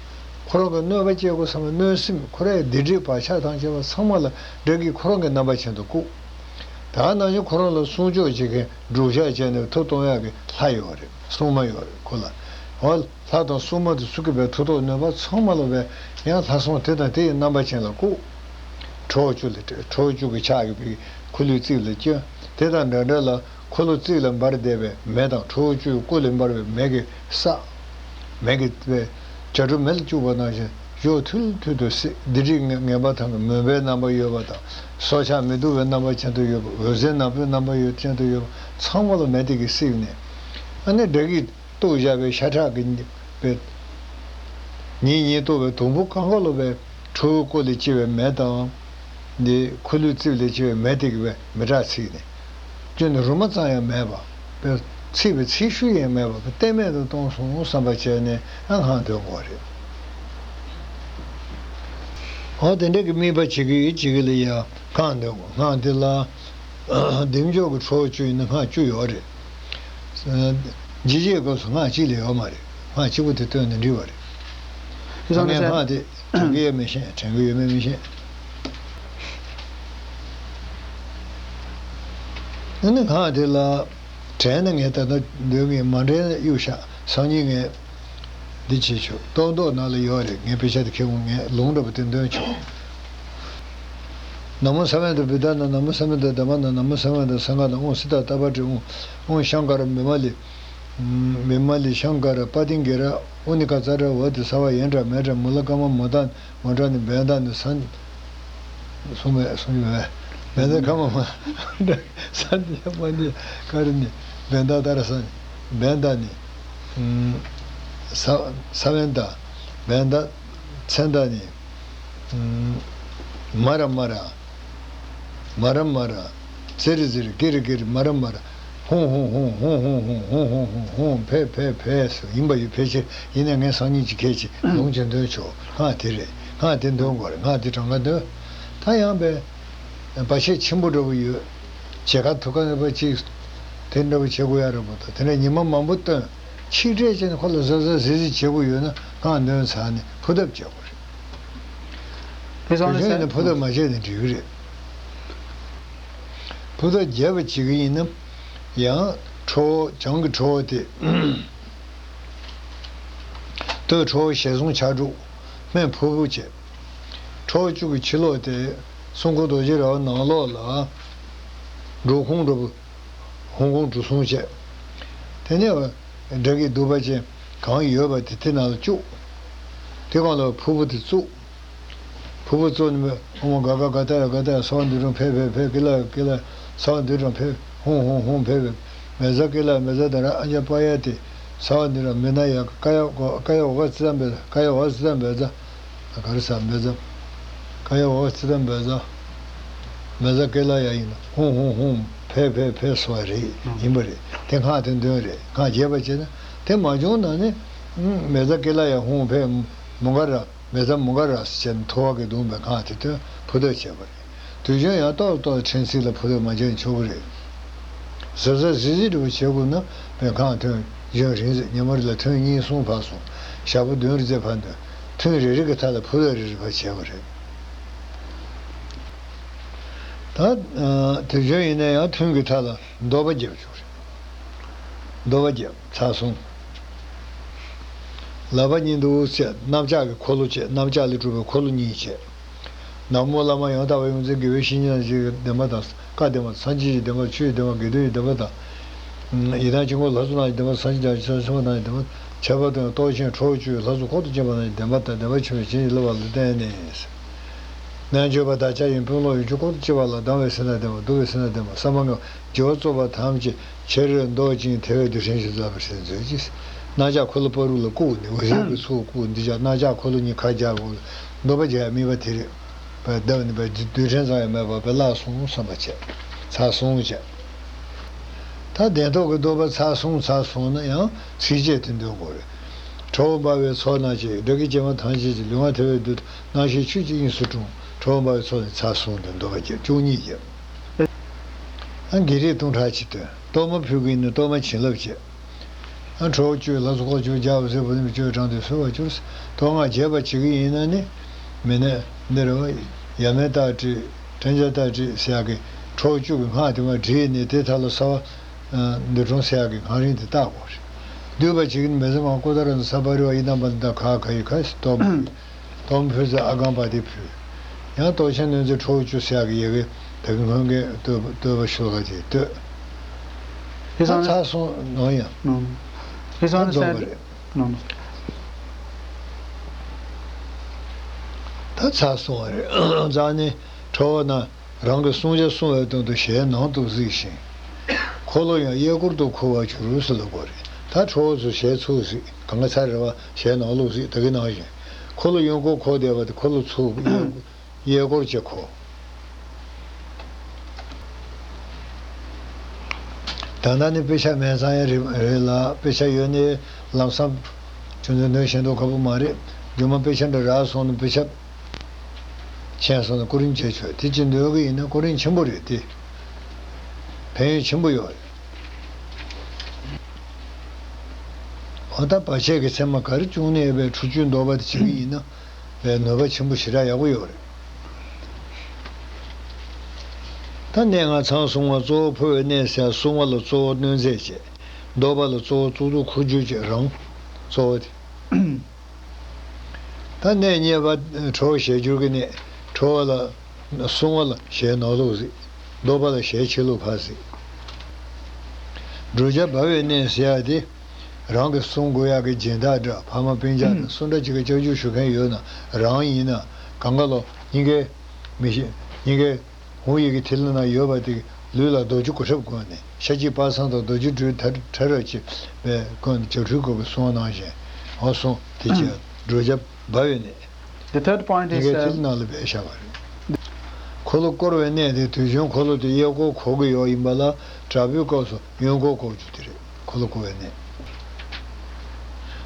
ཁོ་རང་གི་གནོད་པ་བྱེད་དགོས་བསམ་པའི་གནོད་སེམས་ཁོ་རའི་སྡིག་སྒྲིབ་བག་ཆགས་དང་བཅས་པ་ཚང་མ་ལ་དགྲ་གིས་ཁོ་རང་གི་རྣམ་པ་ཅན་དུ་བཀུག་ད་ནང་བཞིན་ཁོ་རང་ལ་སྲུང་སྐྱོབ་བྱེད་མཁན་སྒྲུབ་ཞགས་བྱས་ནས་མཐུ་གཏོང་ཡག་གི་ལྷ་ཡོད་རེད། སྲུང་མ་ཡོད་རེད་ཁོ་ལ། འོ། ལྷ་དང་སྲུང་མ་དེ་ཚོ་གིས་པའི་མཐུ་སྟོབས་ནུས་པ་ཚང་མ་ལ་པའི་ཡང་ལྷ་སྲུང་དེ་དང་དེ་ཡི་རྣམ་པ་ཅན་ལ་བཀུག་ཁྲོ་བོ་བཅུ་ལ་སྤྲད། ཁྲོ་བོ་བཅུ་གི་ཕྱག་གིས་པའི་ཁོ་ལོའི་རྩིབས་ལ་སྐྱོན། དེ་དང་འདྲ་འདྲ་ལ་ཁོ་ལོ་རྩིབས་ལ་འབར་བསྡད་པའི་མེ་དང་ཁྲོ་བོ་བཅུའི་སྐུ་ལས་འབར་བའི་མེ་གི་ས། མེ་གི་པའི་བྱ་སྒྲོ་མེ་ལ་བཅུག་པ་ནང་བཞིན་གཞོགས་ཐུལ་ཐུལ་དུ་བསྲེགས། སྡིག་སྒྲིབ་ངན་པ་དང་མུན་པའི་རྣམ་པ་ཡོད་པ་དང་སྲོག་ཆགས་མི་སྡུག་པའི་རྣམ་པ་ཅན་དུ་ཡོད་པ་འོད་ཟེར་ནག་པོའི་རྣམ་པ་ཡོད་ཅན་དུ་ཡོད་པ་ཚང་མ་ལ་མེ་དེ་གིས་བསྲེགས་ནས་ཨ་ནི་དགྲ་གིས། གཏུབ་བཞག་པའི་ཤ་ཁྲག་གི་ཉི་པའི། ཉིན་ཉིན་གཏུབ་པའི་དུམ་བུ་གང་ག་ལོ་བའི་ཁྲོ་བོའི་སྐུ་ལས་སྐྱེ་བའི་མེ་དང་། འདི་ཁོ་ལོའི་རྩིབས་ལས་སྐྱེ་བའི་མེ་དེ་གི་བའི་མེ་སྲེག་ཚིག་ནས། སྐྱོན་ནི་རུ་མ་ཙམ་ཡང་མེད་པ། པའི། ཚིག་པའི་ཚིག་ཤུགས་ཡང་མེད་པར་གཏན་མེད་དུ་གཏོང་སོང་བསམ་པ་བྱས་ནས་ཨ་སྔགས་འདོན་དགོས་རེད། འོ་དེ་འདྲ་གི་དམིགས་པ་བྱེད་ཀྱི་ཡོད་བྱེད་ཀྱི་ལ་ཡ་སྔགས་འདོན་དགོས། སྔགས་དེ་ལ་བདེ་མཆོག་གི་ཁྲོ་བོ་བཅུ་ཡིན་ན་སྔགས་བཅུ་ཡོད་རེད། ཇི་སྐད་སྐབས་སུ་སྔགས་གཅིག་ལས་ཡོད་མ་རེད། སྔགས་གཅིག་པུ་དེ་བཏོན་ནས་འགྲིག་པ་རེད། ད་ངས་སྔགས་དེ་དྲན་གྱི་ཡོད་མི་ཤེས། དྲན་གྱི་ཡོད་མེད་མི་ཤེས། ཨ་ནི་སྔགས་དེ་ལ་དྲན་ན་ངས་ད་ལྟ་འདོན་གྱི། མ་དྲན་ན་གཡུག་བཞག་སང་ཉིན་ངས་འདི་བྱེད་ཆོག་ཏོག་ཏོག་ནང་ལ་ཡོད་རེད། ངས་དཔེ་ཆ་དེ་ཁྱེར་འོང་། ངས་ལུང་འདྲ་པོ་དེ་འདོན་ཆོག་ན་མོ་ས་མནྟ་བུདྡྷ་ན། ན་མོ་ས་མནྟ་དྷརྨ་ན། ན་མོ་ས་མནྟ་སངྒྷ་ན། ཨོཾ་སིདྡྷ་ཏ་པྲི་ཨོཾ། ཨོཾ་ཤངྐ་ར་བི་མ་ལི། བི་མ་ལི་ཤངྐ་ར་པ་ཏིང་གེ་ར་ཨོ་ནི་ཀ་ཙ་ར་ཝ་ཏི་ས་བ་ཡན་ཏྲ་མན་ཏྲ་མུ་ལ་ཀ་མ་མུ་ཏ་མུ་ཏྲ་ནི་བན་ཏ་ནི་ས། གསུངས་པས། གསུངས་ཡོད་པས། བན་ཏ་ཀ་མ་མ་ས་ཏི་ཡ་པ་ནི་ཀ་རི་ནི་བན་ཏ་ཏ་ར་ས་ནི་བན་ཏ་ནི་ས་ས་བན་ཏ་བན་ཏ་ཚན་ཏ་ནི་མ་ར་མ་ར། མ་ར་མ་ར། ཙི་རི་ཙི་རི། ཀི་རི་ཀི་རི། མ་ར་མ་ར། ཧུང་ཧུང་ཧུང་། ཧུང་ཧུང་ཧུང་། ཧུང་ཧུང་ཧུང་། ཧུང་ཕེ་ཕེ་ཕེ་སུ་ཡིན་པ་ཡོད། ཕལ་ཆེར་ཡིན་ན་ངས་སང་ཉིན་གཅིག་ཁྱེད་ཀྱི་ལུང་ཅིག་འདོན་ཆོག་སྔགས་དེ་རེད། སྔགས་དེ་འདོན་དགོས་རེད། སྔགས་དེ་གྲངས་ཀ་འདོན། ད་ཡང་པའི་བར་ཆད་ཆེན་པོ་འདྲ་པོ་ཡོད། བྱེད་ཀ་ཐུག་ཀ་འདྲ་པོ་ཅིག་དེ་འདྲ་པོ་བྱེད་དགོས་ཡ་འདྲ་པོ་དང་། དེ་འདྲ་ཉི་མ་མང་པོ་བཏོན། ཆིག་སྒྲིལ་བྱས་ནས་ཁོ་ལ་གཟབ་གཟབ་གཟིགས་གཟིགས་བྱེད་དགོས་ཡོད་ན་སྔགས་འདོན་ཚར་ནས་ཕུ་ཐབ་བྱེད་དགོས་རེད། དེ་བྱས་ནས་ཕུ་ཐབ་མ་བྱས་ནས་འགྲིག་གི་རེད། ཕུ་ཐབ་རྒྱས་པ་བྱེད་ཀྱི་ཡིན་ན་ཡང་ཁྲོ་བོ་བྱང་གི་ཁྲོ་བོ་དེ། སྟོད་ཁྲོ་བོ་ཞལ་གསུམ་ཕྱག་དྲུག་སྨད་ཕུར་བུ་བྱས། ཁྲོ་བོ་བཅུ་གི་ཕྱི་ལོགས་དེ་སྲུང་འཁོར་རྡོ་རྗེ་ར་བ་ནང་ལོགས་ལ་འགྲོ་ཁུངས་འགྲོ་བུ། ཧོང་ཀོང་འགྲོ་སོང་བྱས། དེ་ནས་དགྲ་བགེགས་གདུག་པ་ཅན་གང་ཡོད་པ་དེ་དེ་ནང་ལ་བཅུག་དེ་གང་ལ་ཕུར་བུ་དེ་བཙུགས། ཕུར་བུ་བཙུགས་ནས་ཨོཾ་ག་ག་ག་ཏ་ཡ་ག་ཏ་ཡ། སརྦ་དྷཱུ་རཏ་ཕཊ་ཕཊ་ཕཊ། ཀི་ལ་ཡ་ཀི་ལ་ཡ། སརྦ་དྷཱུ་རཏ་ཕཊ་ཕཊ། ཧཱུྃ་ཧཱུྃ་ཧཱུྃ་ཕཊ་ཕཊ། མེ་ཛ་ཀི་ལ་ཡ་མེ་ཛ་དྷ་ར། ཨ་ཛ་པ་ཡ་ཏི། སརྦ་དྷཱུ་རཏ་མེ་ན་ཡ། ཀ་ཡ་ཀ་ཡ་ཝ་ཀ་ཙི་ཏ་བེ་ཛ། ཀ་ཡ་ཝ་ཀ་ཙི་ཏ་བེ་ཛ། ག་རེ་ཟ་མེ་ཛ། ཀ་ཡ་ཝ་ཀ་ཙི་ཏ་བེ་ཛ། མེ་ཛ་ཀི་ལ་ཡ་ཡིན་ན་ཧཱུྃ་ཧཱུྃ་ཧཱུྃ་ཕཊ་ཕཊ་ཕཊ་སོགས་རེད། ཡིན་པ་རེད། དེ་སྔགས་དེ་འདོན་རེད། སྔགས་རྒྱས་པ་བྱས་ན། དེ་མ་བྱུང་ན་ནི་མེ་ཛ་ཀི་ལ་ཡ་ཧཱུྃ་ཕཊ་མུ་ག་ར། མེ་ཛ་མུ་ག་ར་ཟེར་ནས་ཐུ་བ་གིས་བརྡུངས་པའི་སྔགས་དེ་དོན་ཕུ་ཐབ་བྱས་པ་རེད། དུས་རྒྱུན་ཡང་ཏོག་ཏོག་ཕྲན་ཚེགས་ལ་ཕུ་ཐབ་མ་བྱས་ན་ཆོག་གི་རེད། གཟབ་གཟབ་གཟིགས་གཟིགས་འདྲ་པོ་བྱེད་དགོས་ན་པའི་སྔགས་དོན་རྒྱུན་རིང་ཟེར། ཉི་མ་རེ་ལ་ཐུན་གཉིས་གསུམ་ཕར་སོང་། ཞག་པོ་བདུན་རེ་ཙམ་ཕར་འདོན། ཐུན་རེ་རེ་གི་མཐའ་ལ་ཕུ་ཐབ་རེ་རེ་ཕར་བྱས་པ་རེད། ད་དུས་རྒྱུན་ཡིན་ན་ཡང་ཐུན་གྱི་མཐའ་ལ་བཟློག་པ་རྒྱབ་ཆོག་རེད། བཟློག་པ་རྒྱབ། ཚར་སོང་། ལག་པ་གཉིས་འདུག་བྱས། གནམ་ལྕགས་ཀྱི་འཁོར་ལོ་བྱས། གནམ་ལྕགས་ལས་གྲུབ་པའི་འཁོར་ལོ་གཉིས་བྱས། ན་མོ་བླ་མ་ཡང་དག་པར་ཡོངས་འཛིན་དགེ་བའི་བཤེས་གཉེན་རྣམས་ཀྱི་བདེན་པ་དང་། བཀའ་བདེན་པ་དང་། སངས་རྒྱས་ཀྱི་བདེན་པ། ཆོས་ཀྱི་བདེན་པ། དགེ་འདུན་གྱི་བདེན་པ་དང་། ཡི་དམ་དཀྱིལ་འཁོར་ལྷ་ཚོགས་རྣམས་ཀྱི་བདེན་པ། སངས་རྒྱས་དང་ཆོས་ཚོགས་རྣམས་ཀྱི་བདེན་པ། ཁྱད་པར་དུ་ཡང་སྟོབས་ཆེན་ཁྲོ་བོ་བཅུ་ཡི་ལྷ་ཚོགས་འཁོར་དུ་བཅས་པ་རྣམས་ཀྱི་བདེན་པ་དང་། བདེན་པ་ཆེན་པོའི་བྱིན་གྱིས་བརླབས་པ་ལ་བརྟེན་ནས། རྣལ་འབྱོར་པ་དག་ཅག་ཡིན་དཔོན་སློབ་ཡོངས་ཀྱི་འཁོར་དུ་སྐྱེ་བ་ལ། སྡང་བའི་སེམས་དང་ལྡན་པ། སྡུག་པའི་སེམས་དང་ལྡན་པ། བསམ་པ་ངན་པ་སྦྱོར་བ་རྩོག་པ་ཐམས་ཅད་ཆེར་བཟློག་ཅིང་ཐལ་བའི་རྡུལ་ཕྲན་ཞིག་ཏུ་བརླག་པར་བྱས་ནས་མཛོད་ཅིག་གནམ་ལྕགས་འཁོར་ལོ་བར་དུ་ལ་བཀུག་ནས། འོད་ཟེར་གྱི་ཚོགས་བཀུག་འདི་ཅག་གནམ་ལྕགས་འཁོར་ལོ་གཉིས་ཁ་སྦྱར་བ་ལ་བཟློག་པ་རྒྱག་ཡ་དམིགས་པ་དེ་རེད། བར་བརྡབས་ནས་བར་རྡུལ་ཕྲན་ཙམ་ཡང་མེད་པར་བརླག་སོང་བསམ་པ་བྱས། ཚར་སོང་བྱས། ད་བདེན་རྟོག་གི་བཟློག་པ་ཚར་སོང་ཚར་སོང་ན་ཡང་ཚིགས་བཅད་དེ་འདོན་དགོས་རེད། ཁྲོ་བོ་འབར་བའི་ཚོགས་རྣམས་ཀྱིས། དགྲ་བགེགས་སྐྱེ་མེད་ཐམས་ཅད་ཀྱིས། ལུས་ངག་ཐལ་བའི་རྡུལ་དུ། རྣམ་ཤེས་ཆུ་སྐྱེས་དབྱིངས་སུ་དྲངས། ཁྲོ་བོ་འབར་བའི་ཚོགས་རྣམས་ཚར་སོང་དུ་བཟློག་པ་བརྒྱབ། བཅུ་གཉིས་བརྒྱབ། ཨ་བགེགས་རིགས་སྟོང་ཕྲག་གཅིག་བཏོན། གཏོར་མ་ཕུལ་གྱི་ཡིན་ན་གཏོར་མ་བྱིན་རླབས་བྱས། ཨ་ཁྲོ་བོ་བཅུ་ཡི་ལྷ་ཚོགས་འཁོར་བཅུ་བརྒྱ་པ་ཟེར་བུ་ནི་བཅུ་ཡི་གྲངས་དེ་གསོལ་བར་གྱུར། གཏོར་སྔགས་རྒྱས་པ་བྱེད་ཀྱི་ཡིན་ན་ནི། མི་ནི་འདི་རུ་ཡ་མེད་རྟགས་བྲིས། ཕྲན་ཚེགས་རྟགས་བྲིས་ཟེར་ཡག་གི་ཁྲོ་བོ་བཅུ་གི་སྔགས་དེ་མར་བྲིས་ནས་དེ་མཐའ་ལ་ས་བ་འདུལ་ཁྲོམ་ཟེར་ཡག་གི་སྔགས་རིང་དེ་བཏགས་དགོས་རེད། བསྡུས་པ་བྱེད་ཀྱི་ཡིན་ན་མེ་ཛ་མ་ཀུ་ཏ་ར་ན་ས་པ་རི་ཝ་ཡི་དམ་པ་ལ་ད་ག་ག་ཡི་ག་ཟེར་གཏོར་མ་ཕུལ། གཏོར་མ་ཕུལ་ཚེ་ཨ་གམ་པ་ཏི་ཕུལ། ཡང་གཏོར་ཆེན་ནོན་ཚེ་ཁྲོ་བོ་བཅུ་ཟེར་ཡག་གི་ཡི་གེ་ད་གིན་སྔོན་གྱི་བསྟོད་བསྟོད་པ་ཤོ་ལོ་ཀ་དེ་བསྟོད། ད་ཚར་སོང་ནོ་ཡ། ད་རྫོགས་པ་རེད། ད་ཚར་སོང་བ་རེད། རྫོགས་ནས་ཁྲོ་བོ་རྣམས། རང་གི་བསྲུང་བྱ་བསྲུང་བའི་དོན་དུ་ཞལ་ནང་དུ་གཟིགས་ཤིང་། འཁོར་ལོ་ཡང་གཡས་སྐོར་དུ་འཁོར་བར་གྱུར་ཟེར་ལབ་དགོས་རེད། ད་ཁྲོ་བོ་ཚོ་ཞལ་ཚུར་གཟིགས། གང་ག་ཚར་རེད་བ། ཞལ་ནང་ལོགས་གཟིགས། ད་གིན་ནང་བཞིན། འཁོར་ལོ་གཡོན་སྐོར་འཁོར་བསྡད་པ་དེ་འཁོར་ལོ་ཚུར་གཡས་སྐོར་བྱས་འཁོར། ད་ལྟ་ནི་དཔེ་ཆ་མེད་ཙང་ཡང་རེད་རེད་ལ། དཔེ་ཆ་ཡོད་ནི་ལམ་སང་ཁྱོད་ཚོས་འདོན་ཤེས་མདོག་ཁ་པོ་མ་རེད། རྒྱུ་མ་དཔེ་ཆ་འདྲ་རག་སོང་ན། དཔེ་ཆ་མཁྱེན་སོང་ན་སྐུ་རིམ་བྱས་ཆོག་དེ་ཅིག་འདོན་གི་ཡིན་ན་སྐུ་རིམ་ཆེན་པོ་རེད་དེ། ཕན་ཡོན་ཆེན་པོ་ཡོད་རེད། འོ་ད་བར་ཆད་ཀྱི་མཚན་མ་ག་རེ་བྱུང་ནས་ཡོད་པའི་ཁྲུས་ཆུ་འདོགས་པ་དེ་བྱེད་ཀྱི་ཡིན་ན། པའི་ནུས་པ་ཆེན་པོ་ཞེ་དྲག་ཡག་པོ་ཡོད་རེད། ད་གནས་ལྔ་ཚང་བསྲུང་བ་གཙོ་བོ་ཕོ་བའི་གནས་ཟེར། བསྲུང་བ་ལ་གཙོ་བོ་གནོད་མཛེས་བྱས། འདོགས་པ་ལ་གཙོ་བོ་གཙུག་ཏོར་ཁུ་བྱུག་བྱས། རང་གཙོ་བོ་དེ། ད་གནས་གཉིས་པ་ཁྲོ་བོ་ཞལ་བསྒྱུར་གྱི་གནས། ཁྲོ་བོ་ལ་བསྲུང་བ་ལ་ཞལ་ནང་ལོགས་གཟིགས། འདོགས་པ་ལ་ཞལ་ཕྱི་ལོགས་ཕར་གཟིགས། བགྲོད་བྱ་སྦ་བའི་གནས་ཟེར་ཡ་དེ། རང་གིས་བསྲུང་དགོས་ཡག་གི་སྦྱིན་བདག་འདྲ། ཕ་མ་སྤུན་ཀྱག་དང་སུ་འདྲ་ཅིག་གིས་སྐྱབས་འཇུག་ཞུ་མཁན་ཡོད་ན། རང་ཡིན་ན་གང་ག་ལོ་སྙིང་གའི་མི་ཤེས། སྙིང་གའི་ཧཱུྃ་ཡི་གེ་ཐིག་ལེ་ནང་ཡོད་པ་དེ་ལུས་ལ་རྡོ་རྗེ་གོ་ཁྲབ་བསྐོན་ནས། ཤ་གཅིག་པ་སངས་དང་རྡོ་རྗེ་སྦྲུལ་ཕྲ་ཕྲ་རབ་ཅིག་པས་བསྐོན་ནས་བྱ་ཁྲུས་སྐོར་གྱི་གསུང་གནང་བཞིན། འོ་སོང་དེ་ཅིག་བགྲོད་བྱ་སྦ་བའི་གནས། The third point is, སྙིང་གའི་ཐིག་ལེ་ནང་ལ་སྦས་བཞག་པ་རེད། འཁོར་ལོ་བསྐོར་བའི་གནས་དེ་དུས་རྒྱུན་འཁོར་ལོ་དེ་གཡས་སྐོར་འཁོར་གྱི་ཡོད་ཡིན་པ་ལ། དྲག་པོའི་སྐབས་སུ་གཡོན་སྐོར་འཁོར་རྒྱུ་དེ་རེད། འཁོར་ལོ་བསྐོར་བའི་གནས།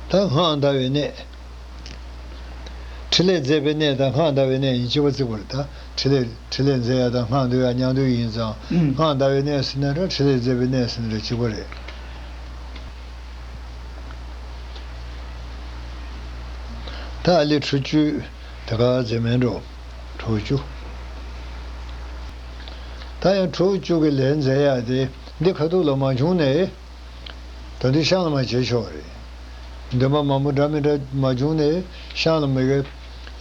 ད་སྔགས་བཟླ་བའི་གནས། ཕྲིན་ལས་མཛད་པའི་གནས་དང་སྔགས་བཟླ་བའི་གནས་གཉིས་གཅིག་པ་གཅིག་པ་རེད། ད་ཕྲིན་ལས་ཕྲིན་ལས་མཛད་ཡ་དང་སྔགས་འདོན་ཡ་མཉམ་འདོན་ཡིན་ཙང་། སྔགས་བཟླ་བའི་གནས་ཟེར་ན་འདྲ། ཕྲིན་ལས་མཛད་པའི་གནས་ཟེར་ན་འདྲ་གཅིག་པ་རེད། ད་ཨ་ལི་ཁྲུས་གཅོད་དེ་ག་མཛད་མེད་འགྲོ། ཁྲུས་གཅོད། ད་ཡང་ཁྲུས་གཅོད་ཀྱི་ལས་མཛད་ཡ་དེ་འདི་ཁ་ཐུག་ལ་མ་བྱུང་ནས། ད་འདི་ཤངས་ལ་མ་བྱེད་ཆོག་རེད། འདོན་པ་མང་པོ་འདྲ་མི་འདྲ་མ་བྱུང་ནས། ཤངས་ལ་མི་དགེ་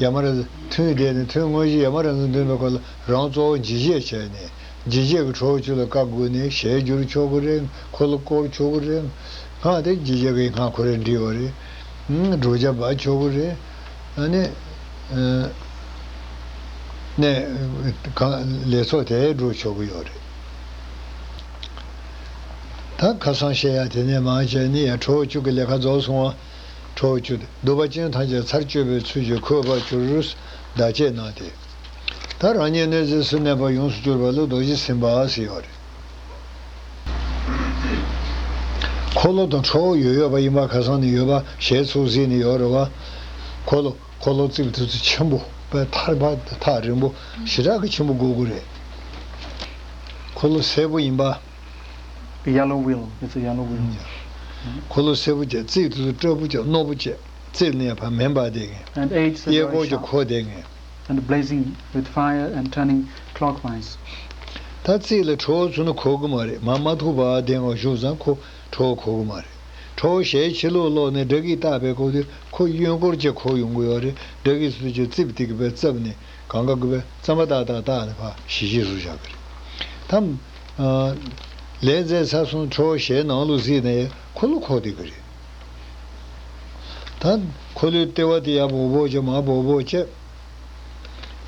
ཡ་མ་ར་ཐུན་བསྡད་ནས། ཐུན་དངོས་གཞི་ཡ་མ་ར་འཛིན་འདོན་པའི་སྐོར་ལ་རང་གཙོ་བོ་འཇིགས་བྱེད་བྱས་ནས། འཇིགས་བྱེད་ཀྱི་ཁྲོ་བོ་བཅུ་ལ་བཀའ་བསྒོས་ནས། ཞལ་བསྒྱུར་ཆོག་གི་རེད། འཁོར་ལོ་བསྐོར་ཆོག་གི་རེད། སྔགས་དེ་འཇིགས་བྱེད་ཀྱི་སྔགས་ཁོ་རེ་འབྲི་བ་རེད། བགྲོད་བྱ་སྦ་ཆོག་གི་རེད། ཨ་ནི། ནས་གང་ལས་ཚོགས་དེ་འགྲོ་ཆོག་གི་ཡོད་རེད། ད་ཁ་སང་བཤད་ཡ་དེ་ནས་མར་བྱས་ནས་ཡང་ཁྲོ་བོ་བཅུ་གི་ལས་ཀ་རྫོགས་སོང་བ། ཁྲོ་བོ་བཅུ་དེ་གདུག་པ་ཅན་ཐམས་ཅད་ཚར་གཅོད་པའི་ཚུལ་གྱིས་འཁོད་པར་གྱུར། བདག་བསྐྱེད་གནང་སྟེ། ད་རང་ཉིད་གནོད་འཚེ་སུ་གནས་པ་ཡོངས་སུ་གྱུར་པ་ལ་རྡོ་རྗེ་སེམས་དཔའ་ཟེར་ཡོད་རེད། འཁོར་ལོ་དང་ཁྲོ་བོ་ཡོད་ཡོད་པ་ཡིན་པ་ཁ་སང་ནས་ཡོད་པ། ཞལ་ཚུགས་གཟིགས་ནས་ཡོད་རེད་བ། འཁོར་ལོ་འཁོར་ལོ་རྩིབས་དེ་ཚོ་ཆེན་པོ་དཔེ་ཐག་པ་ཐག་རིང་པོ་ཞེ་དྲག་གི་ཆེན་པོ་དགོས་ཀྱི་རེད། འཁོར་ལོ་སེར་པོ་ཡིན་པ། Yellow wheel. It's a yellow wheel. འཁོར་ལོ་སེར་པོ་བྱས། རྩིབས་དེ་ཚོ་སྐྲ་བོ་བྱས། རྣོ་པོ་བྱས། རྩིབས་ནས་ཕར་མེ་འབར་བསྡད་མཁན། And eight is a གཡས་very སྐོར་གྱི་sharp འཁོར་བསྡད་མཁན། And blazing with fire and turning clockwise. ད་རྩིབས་ལ་ཁྲོ་བོ་ཚུད་ན་འཁོར་གི་མ་རེད། མར་མ་ཐུག་པར་བསྡད་པ་བཞུགས་ཙང་ཁོ་ཁྲོ་བོ་འཁོར་གི་མ་རེད། ཁྲོ་བོ་ཞལ་ཕྱི་ལོགས་ལོག་ནས་དགྲ་བགེགས་བཏགས་པའི་སྐབས་དེ་ཁོ་གཡོན་སྐོར་གྱི་འཁོར་ཡོང་གི་ཡོད་རེད། དགྲ་བགེགས་ཚོས་ཀྱི་རྩིབས་དེ་གི་བས་བཙབ་ནས་གང་ག་གི་བས་རྩམ་པ་ཏག་ཏག་བཏགས་ནས་ཕར་ཞི་ཞི་བཟོ་བཞག་གི་རེད། ད་ལས་མཛད་ཚར་སོང་། ཁྲོ་བོ་ཞལ་ནང་ལོགས་གཟིགས་ནས་འཁོར་ལོ་འཁོར་བསྡད་གི་རེད། ད་འཁོར་ལོའི་ལྟེ་བ་དེ་ཡར་སྦོག་སྦོག་བྱས། མར་སྦོག་སྦོག་བྱས།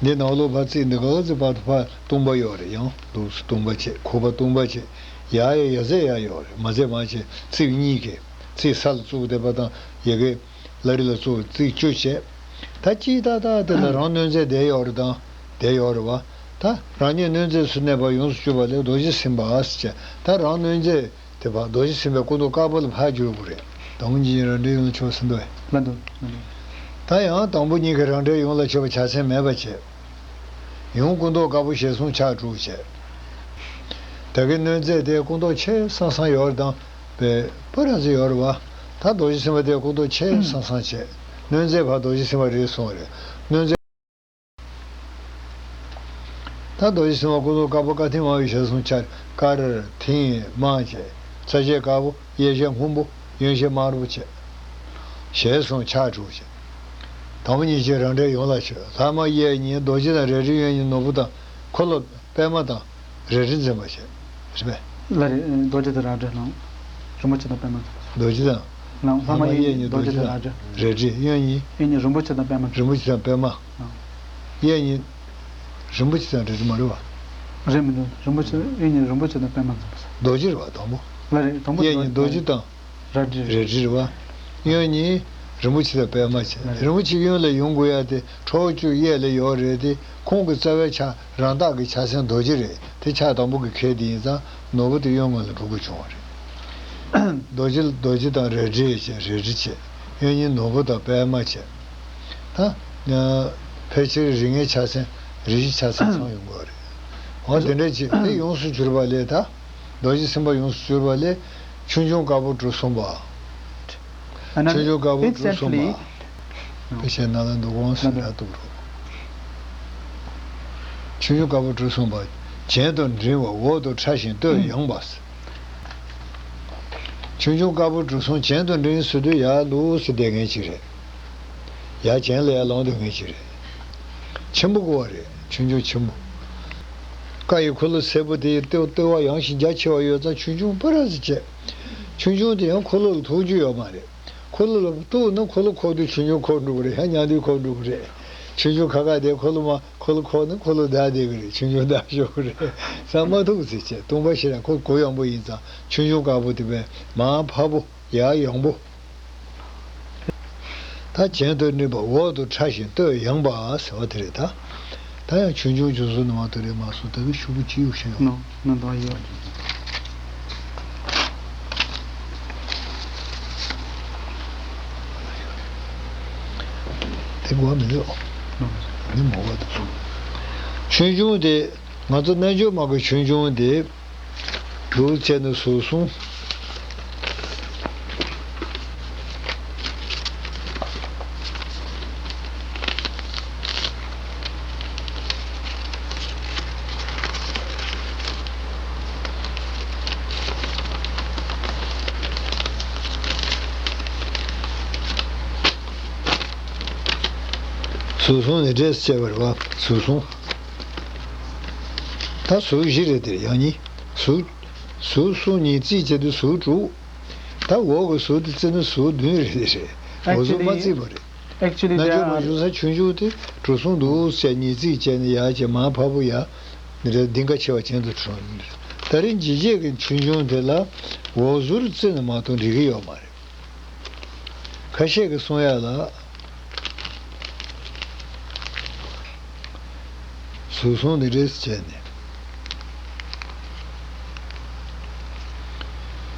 འདི་ནང་ལོགས་ཕར་རྩིབས་འདི་ག་ཚོད་ཕར་ཕར་སྟོང་པ་ཡོད་རེད། ཡང་འདུག་སེ་སྟོང་པ་བྱས། ཁུག་པ་སྟོང་པ་བྱས། ཡར་ཡང་ཡ་ཟེར་ཡ་ཡོད་རེད། མ་ཟེར་མ་བྱས། རྩིབས་གཉིས་ཀྱི་རྩིབས་ས་ལ་བཙུགས་བསྡད་པ་དང་། ཡ་གི་བླ་རི་ལ་བཙུགས། རྩིབས་བཅུ་བྱས། ད་གཅིག་ཏག་ཏག་དེ་ལ་རང་གནོད་མཛེས་བསྡད་ཡོད་རེད་དང་། བསྡད་ཡོད་རེད་བ། ད་རང་ཉིད་གནོད་མཛེས་སུ་གནས་པ་ཡོངས་སུ་གྱུར་པ་ལ་རྡོ་རྗེ་སེམས་དཔའ་ཟེར་བྱས། ད་རང་གནོད་མཛེས་དེ་ཕར་རྡོ་རྗེ་སེམས་དཔའི་སྐུ་མདོག་དཀར་པོ་ལ་ཕར་བསྒྱུར་དགོས་རེད། དང་པོ་ཉིད་ཀྱི་རང་འདྲའི་ཡུམ་ལ་མཆོད་པ་ཟེར་འདུག་བས། ལ་འདུག་ལ་འདུག་ད་ཡང་དང་པོ་ཉིད་ཀྱི་རང་འདྲའི་ཡུམ་ལ་མཆོད་པ་བྱ་མཚན་མེད་པ་བྱས། ཡང་སྐུ་མདོག་དཀར་པོ་ཞལ་གསུམ་ཕྱག་དྲུག་བྱས། ད་གིན་གནོད་མཛེས་དེ་སྐུ་མདོག་ཆེ་སང་སང་ཡོད་རེད་དང་། པའི་པ་ར་ཙི་ཡོད་རེད་བ། ད་རྡོ་རྗེ་སེམས་དཔའ་དེ་སྐུ་མདོག་ཆེ་སང་སང་བྱས། གནོད་མཛེས་ཕར་རྡོ་རྗེ་སེམས་དཔའ་རེད་སོང་རེད། གནོད་མཛེས། ད་རྡོ་རྗེ་སེམས་དཔའ་སྐུ་མདོག་དཀར་པོ་དཀར་མཐིང་དམར་པོའི་ཞལ་གསུམ་ཕྱག། དཀར་མཐིང་དམར་བྱས། རྩ་ཞལ་དཀར་པོ། གཡས་ཞལ་སྔོན་པོ། གཡོན་ཞལ་དམར་པོ་བྱས། ཞལ་གསུམ་ཕྱག་དྲུག་བྱས། དང་པོ་ཉིད་ཀྱི་རང་འདྲའི་ཡུམ་ལ་མཆོད། ལྷག་མ་གཡས་གཉིས་རྡོ་རྗེ་དང་རལ་གྲི། གཡོན་གཉིས་ནོར་བུ་དང་འཁོར་ལོ་པད་མ་དང་། རལ་གྲི་འཛིན་པ་བྱས། རེད་པས། ལ་རེད། རྡོ་རྗེ་དང་རལ་གྲི་ལ། རིན་པོ་ཆེ་དང་པད་མ་འཛིན་པ་བྱས། རྡོ་རྗེ་དང་། ལ་ལྷག་མ་གཡས་གཉིས་རྡོ་རྗེ་དང་རལ་གྲི། རལ་གྲི། གཡོན་གཉིས། གཡོན་གཉིས་རིན་པོ་ཆེ་དང་པད་མ་འཛིན་པ་བྱས། རིན་པོ་ཆེ་དང་པད་མ། ལ། གཡས་གཉིས། རིན་པོ་ཆེ་དང་རལ་གྲི་མ་རེད་བ། རེད་མི་འདུག་རིན་པོ་ཆེ། གཡོན་གཉིས་རིན་པོ་ཆེ་དང་པད་མ་འཛིན་པ་བྱས། རྡོ་རྗེ་རེད་བ་དང་པོ། ལ་རེད། དང་པོ་གཡས་གཉིས་རྡོ་རྗེ་དང་། རལ་གྲི། རལ་གྲི་རེད་བ། གཡོན་གཉིས། རིན་པོ་ཆེ་དང་པད་མ་བྱས། རིན་པོ་ཆེ་གཡོན་ལ་ཡོང་དགོས་ཡ་དེ་ཁྲོ་བོ་བཅུ་གཡས་ལ་ཡོད་རེད་དེ། ཁོང་གི་རྩ་བའི་ཆ་རང་རྟགས་ཀྱི་ཆ་མཚོན་རྡོ་རྗེ་རེད་དེ། ཆ་དང་པོ་གི་ཁེ་དེ་ཡིན་ཙང་ནོར་བུ་དེ་གཡོན་ངོས་ལ་འགྲོ་དགོས་བྱུང་བ་རེད། རྡོ་རྗེ་རྡོ་རྗེ་དང་རལ་གྲི་བྱས། རལ་གྲི་བྱས། གཡོན་གཉིས་ནོར་བུ་དང་པད་མ་བྱས། ད་ཕལ་ཆེར་རིགས་ལྔའི་ཆ་མཚོན་རིགས་བཞི་ཆ་མཚོན་ཚང་ཡོང་གི་རེད། འོ་དེ་འདྲ་བྱས་དེ་ཡོངས་སུ་གྱུར་པ་ལས། ད་རྡོ་རྗེ་སེམས་དཔའ་ཡོངས་སུ་གྱུར་པ་ལས་ཆོས་འབྱུང་དཀར་པོ་གྲུ་གསུམ་པ། And then ཆོས་འབྱུང་དཀར་པོ་གྲུ་གསུམ་པ། instantly དཔེ་ཆའི་ནང་ལ་འདུག་གོང་སུ་ཡང་འདུག་རོགས། ཆོས་འབྱུང་དཀར་པོ་གྲུ་གསུམ་པ། གྱེན་དུ་འགྲེང་བ་འོག་ཏུ་ཕྲ་ཞིང་སྟོད་ཡངས་པ། ཆོས་འབྱུང་དཀར་པོ་གྲུ་གསུམ་གྱེན་དུ་འགྲེང་ཟེར་དུས་ཡར་ལོགས་སུ་བསྡད་མཁན་ཅིག་རེད། ཡར་གྱེན་ལ་ཡར་ལོང་སྡོད་མཁན་ཅིག་རེད། ཆེན་པོ་དགོས་པ་རེད། ཆོས་འབྱུང་ཆེན་པོ། ཀ་ཡི་འཁོར་ལོ་སེར་པོ་དེ་ཡི་ལྟེ་ལྟེ་བ་ཡངས་ཤིང་རྒྱ་ཆེ་བ་ཡོད་ཙང་ཆོས་འབྱུང་སྤུ་ར་ཙམ་བྱས། ཆོས་འབྱུང་དེ་ཡང་འཁོར་ལོ་ལ་ཐུག་རྒྱུ་ཡོད་མ་རེད། འཁོར་ལོ་ལ་གཏུགས་ན་འཁོར་ལོ་ཁོག་དུས་ཆོས་འབྱུང་ཁོག་འགྲོ་གི་རེད། ཡང་མཉམ་དུ་ཁོག་འགྲོ་གི་རེད། ཆོས་འབྱུང་ཁ་ཁ་དེ་འཁོར་ལོ་མ་འཁོར་ལོ་ཁོག་ན་འཁོར་ལོ་བདག་བསྡད་གི་རེད། ཆོས་འབྱུང་བདག་ཤོར་གི་རེད། ས་མ་ཐུག་ཟེར་བྱས། སྟོང་པ་ཤེས་རབ་ཁོ་གུ་ཡངས་པོ་ཡིན་ཙང་ཆོས་འབྱུང་དཀར་པོ་དེ་བས་མར་འཕར་པོ། ཡར་ཡངས་པོ། ད་གྱེན་དུ་འགྲེང་བ་འོག་ཏུ་ཕྲ་ཞིང་སྟོད་ཡངས་པ་ཟེར་བ་དེ་རེད་ད། ད་ཡང་ཆོས་འབྱུང་ཆུང་ཟུར་ནང་དུ་རེད་མ་སོང་། ད་གི་ཤུ་གུ་ཅི་ཡོད་ཤེས་ཡོད། ནོ་ནོ་ད་ཡོད། དེ་གོ་བ་མི་འདུག་ནོ། མི་མོ་བ་འདུག་ཆོས་འབྱུང་དེ་ང་ཚོ་རྣལ་འབྱོར་མ་གི་ཆོས་འབྱུང་དེ། འདུག་བྱས་ནས་ཟུར་གསུམ། ཟུར་གསུམ་ནི་འདྲེས་བྱས་པ་རེད་པ། ཟུར་གསུམ། ད་ཟུར་བཞི་རེད་དེ། ཡང་གཉིས། ཟུར། ཟུར་གསུམ་གཉིས་བརྩིས་བྱས་དུས་ཟུར་དྲུག་ད་འོག་གི་ཟུར་དེ་བརྩིས་ན་ཟུར་བདུན་རེད་དེ་རེད། འོག་ཟུར་མ་བརྩིས་པ་རེད། Actually, རྣལ་འབྱོར་མ་བཞུགས་ས་ཆོས་འབྱུང་དེ་གྲུ་གསུམ་འདུག་ཟེར་གཉིས་བརྩིས་བྱས་ནས་ཡར་བྱས་མར་འཕར་པོ་ཡར། འདི་འདྲ་ལྡིང་ཁ་ཆེ་བ་ཅན་དུ་གྲུབ། ད་རེས་འཇིགས་བྱེད་ཀྱི་ཆོས་འབྱུང་དེ་ལ་འོག་ཟུར་བརྩིས་ན་མ་གཏོགས་འགྲིག་གི་ཡོད་མ་རེད། ཁ་ཤས་ཀྱིས་གསུང་ཡ་ལ། ཟུར་གསུམ་ནི་འདྲེས་བྱས་ནས།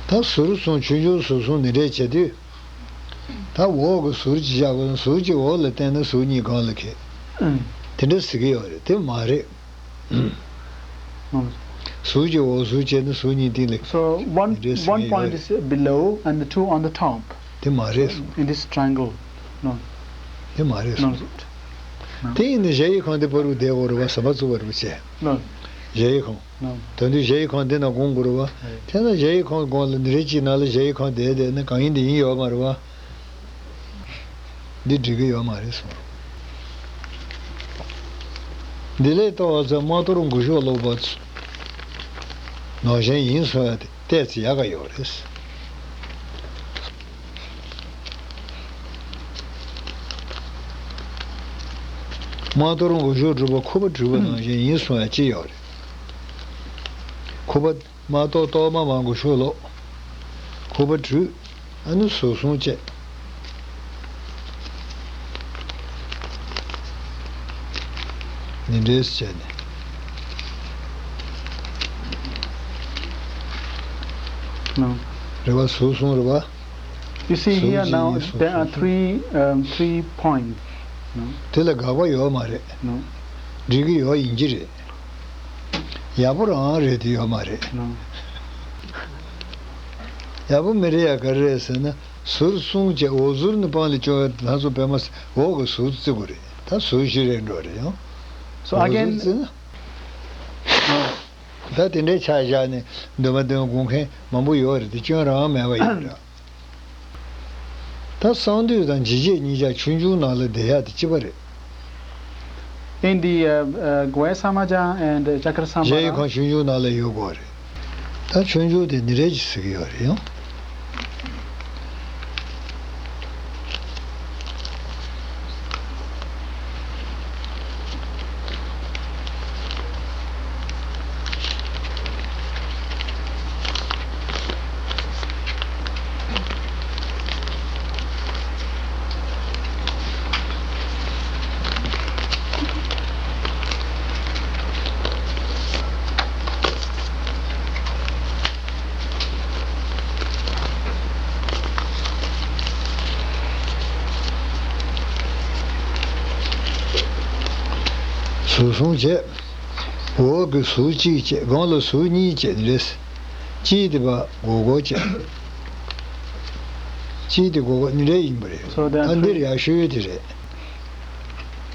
ད་ཟུར་གསུམ་ཆོས་འབྱུང་ཟུར་གསུམ་ནི་འདྲེས་བྱས་དུས། ད་འོག་གི་ཟུར་གཅིག་བཞག་དགོས་ན་ཟུར་གཅིག་འོག་ལ་བསྟན་ན་ཟུར་གཉིས་སྒང་ལ་འཁེལ། དེ་འདྲ་ཟེར་གྱི་ཡོད་རེད། དེ་མ་རེད། ཟུར་གཅིག་འོག་ཟུར་བྱས་ན་ཟུར་གཉིས་སྟེང་ལ། So one, འདི་འདྲ་ཟེར་one གྱི་ཡོད་point རེད། Is below and the two on the top དེ་མ་རེད་གསུངས། In this triangle. No. དེ་མ་རེད་No. གསུངས། No. དེ་ཡིན་ན་གཞལ་ཡས་ཁང་དེ་བར་དུ་བསྡད་དགོས་རེད་པ། ཟམ་པ་བཙུགས་པ་རེད་པ་བྱས། No. གཞལ་ཡས་ཁང་། No. ད་དུང་གཞལ་ཡས་ཁང་དེ་ནང་སྒོམ་དགོས་རེད་པ། དེ་ན་གཞལ་ཡས་ཁང་སྒོམ་ལ་འདི་རེད་ཅིག་ནང་ལ་གཞལ་ཡས་ཁང་བསྡད་བསྡད་ན་གང་ཡིན་འདི་ཡིན་ཡོད་མ་རེད་པ། འདི་འགྲིག་གི་ཡོད་མ་རེད་གསུངས། འདི་ལས་ལྟ་བ་ཚོས་དམག་གཏོར་མགོ་གཞུག་སློག་པ་ནང་བཞིན་ཡིན་གསུང་ཡ་དེ་ཏོག་ཙམ་ཡག་ག་ཡོད་རེད། དམག་གཏོར་མགོ་གཞུག་སྒྲུབ་པ་ཁུ་བ་བྲུས་པ་ནང་བཞིན་ཡིན་གསུང་ཡ་ཅི་ཡོད་རེད། ཁུ་བ། དམག་གཏོར་གཏོར་མ་མང་པོ་ཞིག་སློག་ཁུ་བ་བྲུས། ཨ་ནི་ཟུར་གསུམ་བཅད། ནི་འདྲེས་བྱས་ནས། No. རེད་པ། ཟུར་གསུམ་རེད་པ། You see ཟུར་here གཅིག now, གཉིས་གསུམ། There are three, um, three points. No. དེ་ལ་དགག་པ་ཡོད་མ་རེད། No. འགྲིག་གི་ཡོད་ཡིན་གྱི་རེད། ཡག་པོ་རང་རེད་དེ་ཡོད་མ་རེད། ལགས། ཡག་པོ་མི་རེད་ཡ་ག་རེ་རེད་ཟེར་ན། ཟུར་གསུམ་བཅད། འོག་ཟུར་ནི་སྤང་ལ་སྐྱོང་བའི་ལྷ་ཚོགས་པད་མ་ཟེར། འོག་གི་ཟུར་བརྩི་དགོས་རེད། ད་ཟུར་བཞི་རེད་འགྲོ་རེད་ཡང་། So འོག་ཟུར again བརྩི་ན། ད་དེ་འདྲའི་ཆ་བཞག་ནས་འདོན་པ་འདོན་དགོས་མཁན་མང་པོ་ཡོད་རེད་དེ། སྐྱོན་རང་མེད་པ་ཡིན་འདྲ། ད་གསང་འདུས་དང་འཇིགས་བྱེད་གཉིས་ཆ་ཆོས་འབྱུང་ནང་ལ་བསྡད་ཡག་དེ་གཅིག་པ་རེད། In the, uh, uh, Guhasamaja and, uh, Chakrasamvara. གཞལ་ཡས་ཁང་ཆོས་འབྱུང་ནང་ལ་ཡོད་དགོས་རེད། ད་ཆོས་འབྱུང་དེ་འདི་རེད་ཅེས་ཟེར་གྱི་ཡོད་རེད་ཡང་། ཟུར་གསུམ་བྱས། འོག་གི་ཟུར་གཅིག་བྱས། སྒང་ལ་ཟུར་གཉིས་བྱས་ནི་རེད། གཅིག་དེ་བ་སྒོར་སྒོར་བྱས། གཅིག་དེ་སྒོར་སྒོར་ནི་འདྲ་ཡིན་པ་རེད། So that's ད་འདིར་right. ཡག་ཤོས་དེ་རེད།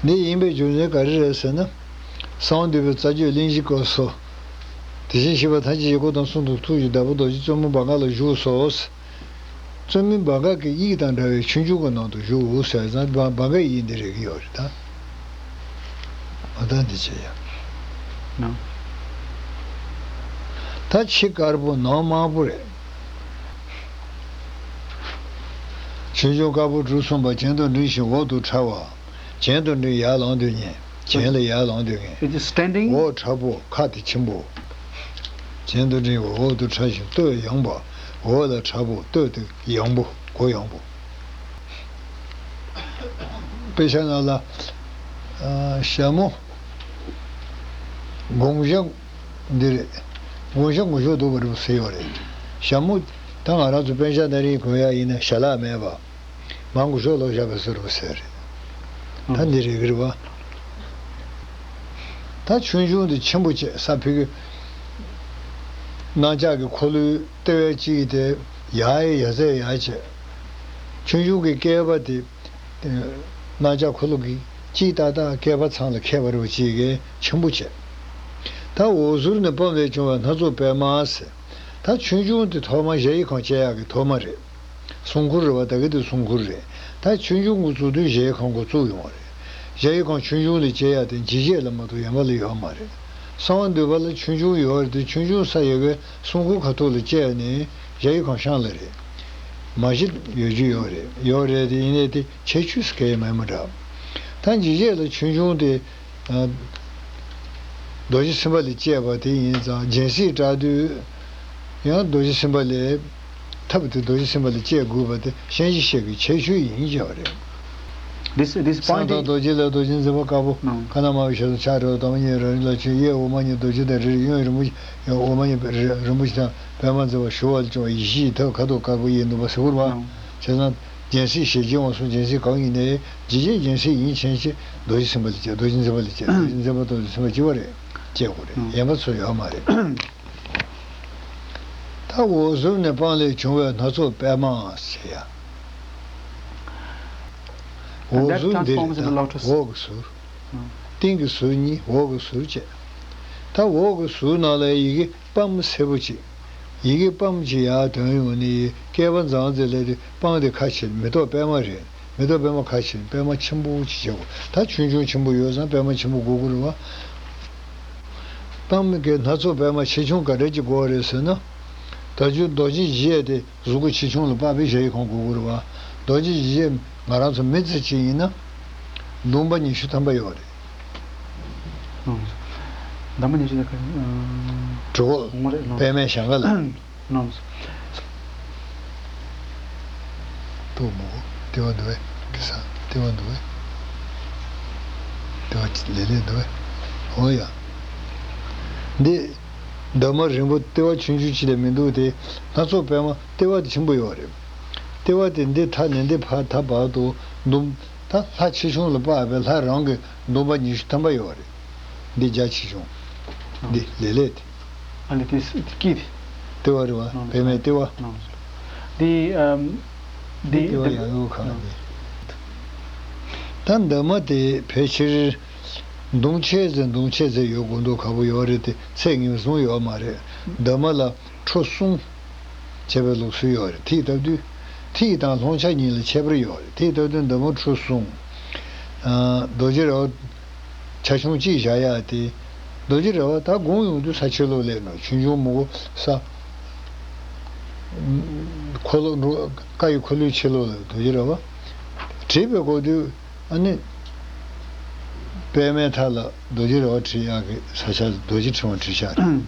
འདི་ཡིན་པའི་རྒྱུ་མཚན་ག་རེ་རེད་ཟེར་ན། གསང་བ་འདུས་པའི་རྩ་རྒྱུད་གླེང་གཞི་སྐབས་སུ། དེ་བཞིན་གཤེགས་པ་ཐམས་ཅད་ཀྱི་སྐུ་དང་གསུང་དང་ཐུགས་ཀྱི་བདག་པོ་རྡོ་རྗེ་བཙུན་མོ་བྷ་ག་ལ་བཞུགས་སོ། བཙུན་མོ་བྷ་ག་གི་དབྱིག་དང་འདྲ་བའི་ཆོས་འབྱུང་གི་ནང་དུ་བཞུགས་ཟེར་ཙང་བྷ་བྷ་གའི་དབྱིག་འདི་རེད་ཀྱི་ཡོད་རེད་ད། མ་ད་འདི་བྱས་ཡ། ནང་། ད་ཕྱི་དཀར་པོ་ནང་དམར་པོ་རེད། ཆོས་འབྱུང་དཀར་པོ་གྲུ་གསུམ་པ་གྱེན་དུ་འགྲེང་ཞིང་འོག་ཏུ་ཕྲ་བ། གྱེན་དུ་འགྲེང་ཡར་ལངས་དུས་ཉལ། གྱེན་ལ་ཡར་ལངས་དུས་ངལ། It is standing. འོག་ཕྲ་པོ་ཁ་དེ་ཆེན་པོ། གྱེན་དུ་འགྲེང་བ་འོག་ཏུ་ཕྲ་ཞིང་སྟོད་ཡངས་པ། འོག་ལ་ཕྲ་པོ་སྟོད་དེ་ཡངས་པོ་མགོ་ཡངས་པོ། དཔེ་ཆ་ནང་ལ། ཨ། ཞྭ་མོ། དགུང་ཞྭ། འདི་རེད། དགུང་ཞྭ་དགུང་ཞྭ་འདུག་པ་རེད་ཟེར་ཡོད་རེད། ཞྭ་མོ། ད་ང་རང་ཚོ་པད་ཤག་སྣ་རིང་གོན་ཡག་ཡིན་ན་ཞྭ་ལག་མེད་པ། མར་མགོ་ཤོག་ལོག་བཞག་པའི་བཟོ་འདྲ་ཟེར་རེད། ད་འདི་རེད་གི་རེད་བ། ད་ཆོས་འབྱུང་འདི་ཆེན་པོ་བྱས་ས་ཕི་གི། གནམ་ལྕགས་ཀྱི་འཁོར་ལོའི་ལྟེ་བའི་གཅིག་དེ་ཡར་ཡར་ཚད་ཡར་བྱས། ཆོས་འབྱུང་གི་བསྐལ་པ་དེ། གནམ་ལྕགས་འཁོར་ལོ་གི་གཅིག་ཏག་ཏག་བསྐལ་པ་ཚང་ལ་ཁེལ་བ་རེད་བ་གཅིག་གི་ཆེན་པོ་བྱས། ད་འོག་ཟུར་ནས་སྤམ་ལས་བྱུང་བའི་སྣ་ཚོགས་པད་མ་ཟེར། ད་ཆོས་འབྱུང་དེ་ཐོག་མ་གཞལ་ཡས་ཁང་བཅད་ཡག་གི་ཐོག་མ་རེད། སྲུང་འཁོར་རེད་བ། ད་གི་དེ་སྲུང་འཁོར་རེད། ད་ཆོས་འབྱུང་འགོ་བཙུགས་དུས་གཞལ་ཡས་ཁང་འགོ་བཙུགས་ཡོང་བ་རེད། གཞལ་ཡས་ཁང་ཆོས་འབྱུང་ལ་བཅད་ཡག་དེ་འཇིགས་བྱེད་ལ་མ་གཏོགས་གཞན་པ་ལ་ཡོད་མ་རེད། གསང་བ་འདུས་པ་ལ་ཆོས་འབྱུང་ཡོད་རེད་དེ་ཆོས་འབྱུང་ས་ཡོད་པའི་སྲུང་འཁོར་ཁ་ཐུག་ལ་བཅད་ནས་གཞལ་ཡས་ཁང་ཤང་ལ་རེད། མ་གཞི་ཡོད་རྒྱུ་ཡོད་རེད། ཡོད་རེད་དེ་ཡིན་ནའི་དེ་ཁྱད་ཆོས་སུ་གལ་མེད་མི་འདྲ། ད་འཇིགས་བྱེད་ལ་ཆོས་འབྱུང་དེ། ཨ། རྡོ་རྗེ་སེམས་དཔའ་ལ་བཅད་པ་དེ་ཡིན་ཙང་སྦྱིན་སྲེག་བསྒྲགས་དུས། ཡང་རྡོ་རྗེ་སེམས་དཔའ་ལ། ཐབས་དེ་རྡོ་རྗེ་སེམས་དཔའ་ལ་བཅད་དགོས་པ་དེ་གཤིན་རྗེ་གཤེད་ཀྱི་ཁྱད་ཆོས་ཡིན་བྱས་པ་རེད། This, this གསང་སྟེང་རྡོ་རྗེ་ལ་རྡོ་རྗེ་འཛིན་པ་དཀར་པོ། ཁ་ན་མ་བའི་ཞལ་དུ་ཕྱག་བྲལ་བ་དང་པོ་ཉིད་རང་རིག་ལ་ཆོས་གཡས་འོག་མ་ཉིད་རྡོ་རྗེ་དང་རིགས་གཡོན་རིན་པོ་ཆེ། འོག་མ་ཉིད་རིན་པོ་ཆེ་དང་པདྨ་འཛིན་པ་ཞུ་བ་ལ་བྱུང་བ་ཡེ་ཤེས་ཀྱི་ཐབས་ཁ་དོག་དཀར་པོ་ཡི་ནུས་པ་ཟེར་བ་རེད་བ། བྱས་ཙང་སྦྱིན་སྲེག་ཞེས་བགྱི་འོང་གསུངས། སྦྱིན་སྲེག་གང་ཡིན་ནའི་ཇི་བྱས་སྦྱིན་སྲེག་ཡིན་མཁྱེན་ཕྱིར་རྡོ་རྗེ་སེམས་དཔའ་ལ་བཅད། རྡོ་རྗེ་འཛིན་པ་ལ་བཅད། རྡོ་རྗེ་འཛིན་པ་དང་རྡོ་རྗེ་སེམས་དཔའ་གཅིག་པ་རེད། བཅད་དགོས་རེད། གཞན་པ་ཚོ་ཡོད་མ་རེད། ད་འོག་ཟུར་ནས་སྤམ་ལས་བྱུང་བའི་སྣ་ཚོགས་པད་མ་ཟེར་ཡ། འོག་ཟུར་འདི་རེད་ད། འོག་གི་ཟུར། སྟེང་གི་ཟུར་གཉིས། འོག་གི་ཟུར་བཅས། ད་འོག་གི་ཟུར་ནང་ལ་ཡི་གེ་པདྨ་སེར་པོ་གཅིག། ཡི་གེ་པདྨ་གཅིག་ཡར་དོན་ཡོང་ནི་བསྐལ་པ་འཛམ་ཟེར་ལས་དེ་སྤམ་དེ་ཁ་ཕྱེ། མེ་ཏོག་པད་མ་རེད། མེ་ཏོག་པད་མ་ཁ་ཕྱེ། པད་མ་ཆེན་པོ་གཅིག་བྱེད་དགོས། ད་ཆོས་འབྱུང་ཆེན་པོ་ཡོད་ཙང་པད་མ་ཆེན་པོ་དགོས་ཀྱི་རེད་བ། པདྨ་གི་སྣ་ཚོགས་པད་མ་ཆེ་ཆུང་ག་འདྲ་ཅིག་དགོས་རེད་ཟེར་ན། ད་ཆོས་རྡོ་རྗེ་འཇིགས་བྱེད་དེ། གཟུགས་སྐུ་ཆེ་ཆུང་ལ་དཔག་པའི་གཞལ་ཡས་ཁང་དགོས་ཀྱི་རེད་བ། རྡོ་རྗེ་འཇིགས་བྱེད་ང་རང་ཚོ་མི་ཚེ་གཅིག་ཡིན་ན། འདོན་པ་ཉི་ཤུ་ཐམ་པ་ཡོད་རེད། ཨང་། འདོན་པ་ཉི་ཤུ་དེ་ག་རེ། གྲུ་ཁོག་ངོ་རེད་ནོ། པད་མའི་ཞལ་སྒང་ལ། ནོ། ཏོག་མོ། ལྟེ་བ་འདུག་བས། གེ་སར་ལྟེ་བ་འདུག་བས། ལྟེ་བ་ལེ་ལེ་འདུག་བས། འོ་ཡ། འདི། འདབ་མ་རིང་པོ་ལྟེ་བ་ཆུང་ཆུང་ཅིག་ལས་མི་འདུག་སྟེ། སྣ་ཚོགས་པད་མ་ལྟེ་བ་དེ་ཆེན་པོ་ཡོད་རེད། ལྟེ་བ་དེ་འདི་མཐའ་ནས་འདི་ཕར་མཐའ་བར་དུ་འདོམ། ད་ལྷ་ཆེ་ཆུང་ལ་དཔག་པའི་ལྷ་རང་གི་འདོམ་པ་ཉི་ཤུ་ཐམ་པ་ཡོད་རེད། འདི་རྒྱ་ཆེ་ཆུང་། འདི་ལེ་ལེ་དེ། ཨ་ལེ་དེ་སྐྱིད་དེ། ལྟེ་བ་རེད་བ། པད་མའི་ལྟེ་བ། འདི་ཨམ། འདི་ལྟེ་བ་ཡང་ཡོད་གང་འདི། ད་འདབ་མ་དེ་ཕལ་ཆེར། མདུང་ཕྱེད་ཙམ་མདུང་ཕྱེད་ཙམ་ཡོད་དགོས་འདུག་ག་པོ་ཡོད་རེད་དེ་ཚད་ངེས་བཟུང་ཡོད་མ་རེད། འདབ་མ་ལ་ཁྲོ་གསུམ་བྱས་པའི་ལུགས་སྲོལ་ཡོད་རེད། ཐིག་བཏབ་དུས་ཐིག་དང་ལྷུང་ཆ་གཉིས་ལ་ཁྱད་པར་ཡོད་རེད། ཐིག་བཏབ་དུས་འདབ་མ་ཁྲོ་གསུམ། ཨ། རྡོ་རྗེ་ར་བ་ཆ་ཆུང་གཅིག་བཞག་ཡག་དེ། རྡོ་རྗེ་ར་བ་ད་དགུང་ཡོང་དུས་ས་ཕྱི་ལོགས་སླེབས་ནོ། ཆུང་ཆུང་མོ་གོ་ས། འཁོར་ལོ་འགྲོ། ཀ་ཡི་འཁོར་ལོའི་ཕྱི་ལོགས་ལ་རྡོ་རྗེ་ར་བ། བྲིས་པའི་སྐོར་དུས། ཨ་ནི། པད་མའི་མཐའ་ལ་རྡོ་རྗེ་ར་བ་བྲིས་ཡག་གི་ས་ཆ་རྡོ་རྗེ་ཕྲེང་བ་བྲིས་ཆགས་རེད།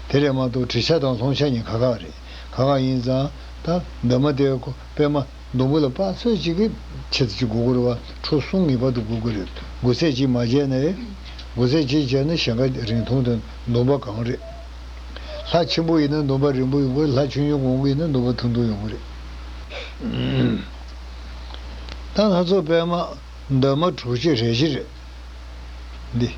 དེ་རེད་མ་གཏོགས་བྲིས་ཆ་དང་ལྷུང་ཆ་གཉིས་ཁ་ཁ་རེད། ཁ་ཁ་ཡིན་ཙང་ད་འདབ་མ་དེ་ཁོ་པད་མ་ཟླུམ་པོ་ལ་དཔག་ཚོད་ཅིག་གི་ཆེད་དུ་ཅིག་དགོས་ཀྱི་རེད་བ། ཁྲོ་གསུམ་ངེས་པར་དུ་དགོས་ཀྱི་རེད། དགུ་ཚད་ཅིག་མ་བྱས་ནས། དགུ་ཚད་ཅིག་བྱས་ན་ཞེང་ཁ་རིང་ཐུང་དང་ཟླུམ་པ་གང་རེད། ལྷ་ཆེན་པོ་ཡིན་ན་ཟླུམ་པ་རིང་པོ་ཡོང་གི་རེད། ལྷ་ཆུང་ཆུང་གོང་གི་ཡིན་ན་ཟླུམ་པ་ཐུང་ཐུང་ཡོང་གི་རེད། ད་སྣ་ཚོགས་པད་མ། འདབ་མ་དྲུག་ཅུ་རེ་བཞི་རེད། འདི།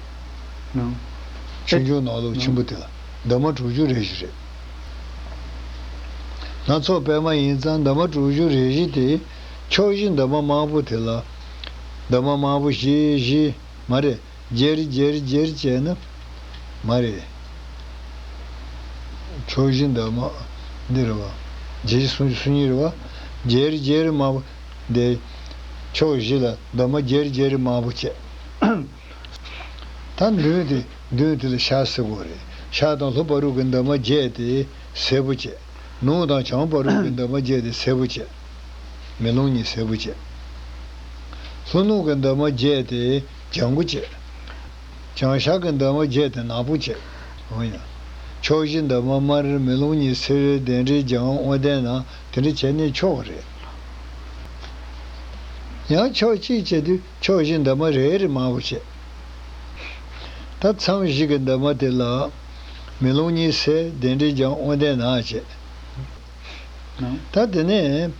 ཆུང་ཆུང་ནང་ལོགས་ཆེན་པོ་དེ་ལ་འདབ་མ་དྲུག་ཅུ་རེ་བཞི་རེད། སྣ་ཚོགས་པད་མ་ཡིན་ཙང་འདབ་མ་དྲུག་ཅུ་རེ་བཞི་དེ་ཕྱོགས་བཞི་འདབ་མ་དམར་པོ་དེ་ལ། འདབ་མ་དམར་པོ་བཞི་བཞི། མ་རེད། བརྒྱད་རེ་བརྒྱད་རེ་བརྒྱད་རེ་བྱས་ན། མ་རེད། ཕྱོགས་བཞི་འདབ་མ་འདི་རེད་བ། བརྒྱད་བཞི་སུམ་ཅུ་སོ་གཉིས་རེད་བ། བརྒྱད་རེ་བརྒྱད་རེ་དམར་པོ། འདི། ཕྱོགས་བཞི་ལ་འདབ་མ་བརྒྱད་རེ་བརྒྱད་རེ་དམར་པོ་བྱས། ད་མདུན་དེ། མདུན་དེ་ལ་ཤར་ཟེར་དགོས་རེད། ཤར་དང་ལྷོ་བར་དུ་གི་འདབ་མ་བརྒྱད་དེ་སེར་པོ་བྱས། ནུབ་དང་བྱང་བར་དུ་གི་འདབ་མ་བརྒྱད་དེ་སེར་པོ་བྱས། མེ་ལོང་གཉིས་སེར་པོ་བྱས། ལྷོ་ནུབ་ཀྱི་འདབ་མ་བརྒྱད་དེ་ལྗང་གུ་བྱས། བྱང་ཤར་གྱི་འདབ་མ་བརྒྱད་དེ་ནག་པོ་བྱས། འོ་ཡ། ཕྱོགས་བཞི་འདབ་མ་དམར། མེ་ལོང་གཉིས་སེར། གདན་འདྲེན་ལྗང་། དབང་ལྡན་ནག། དེ་འདྲ་བྱས་ནས་ཕྱོགས་རེད། ཡང་ཕྱོགས་གཅིག་བྱས་དུས་ཕྱོགས་བཞི་འདབ་མ་རེ་རེ་དམར་པོ་བྱས། ད་མཚམས་བཞི་གི་འདབ་མ་དེ་ལ། མེ་ལོང་གཉིས་སེར། གདན་འདྲེན་ལྗང་། དབང་ལྡན་ནག་བྱས། ད་དེ་ནས།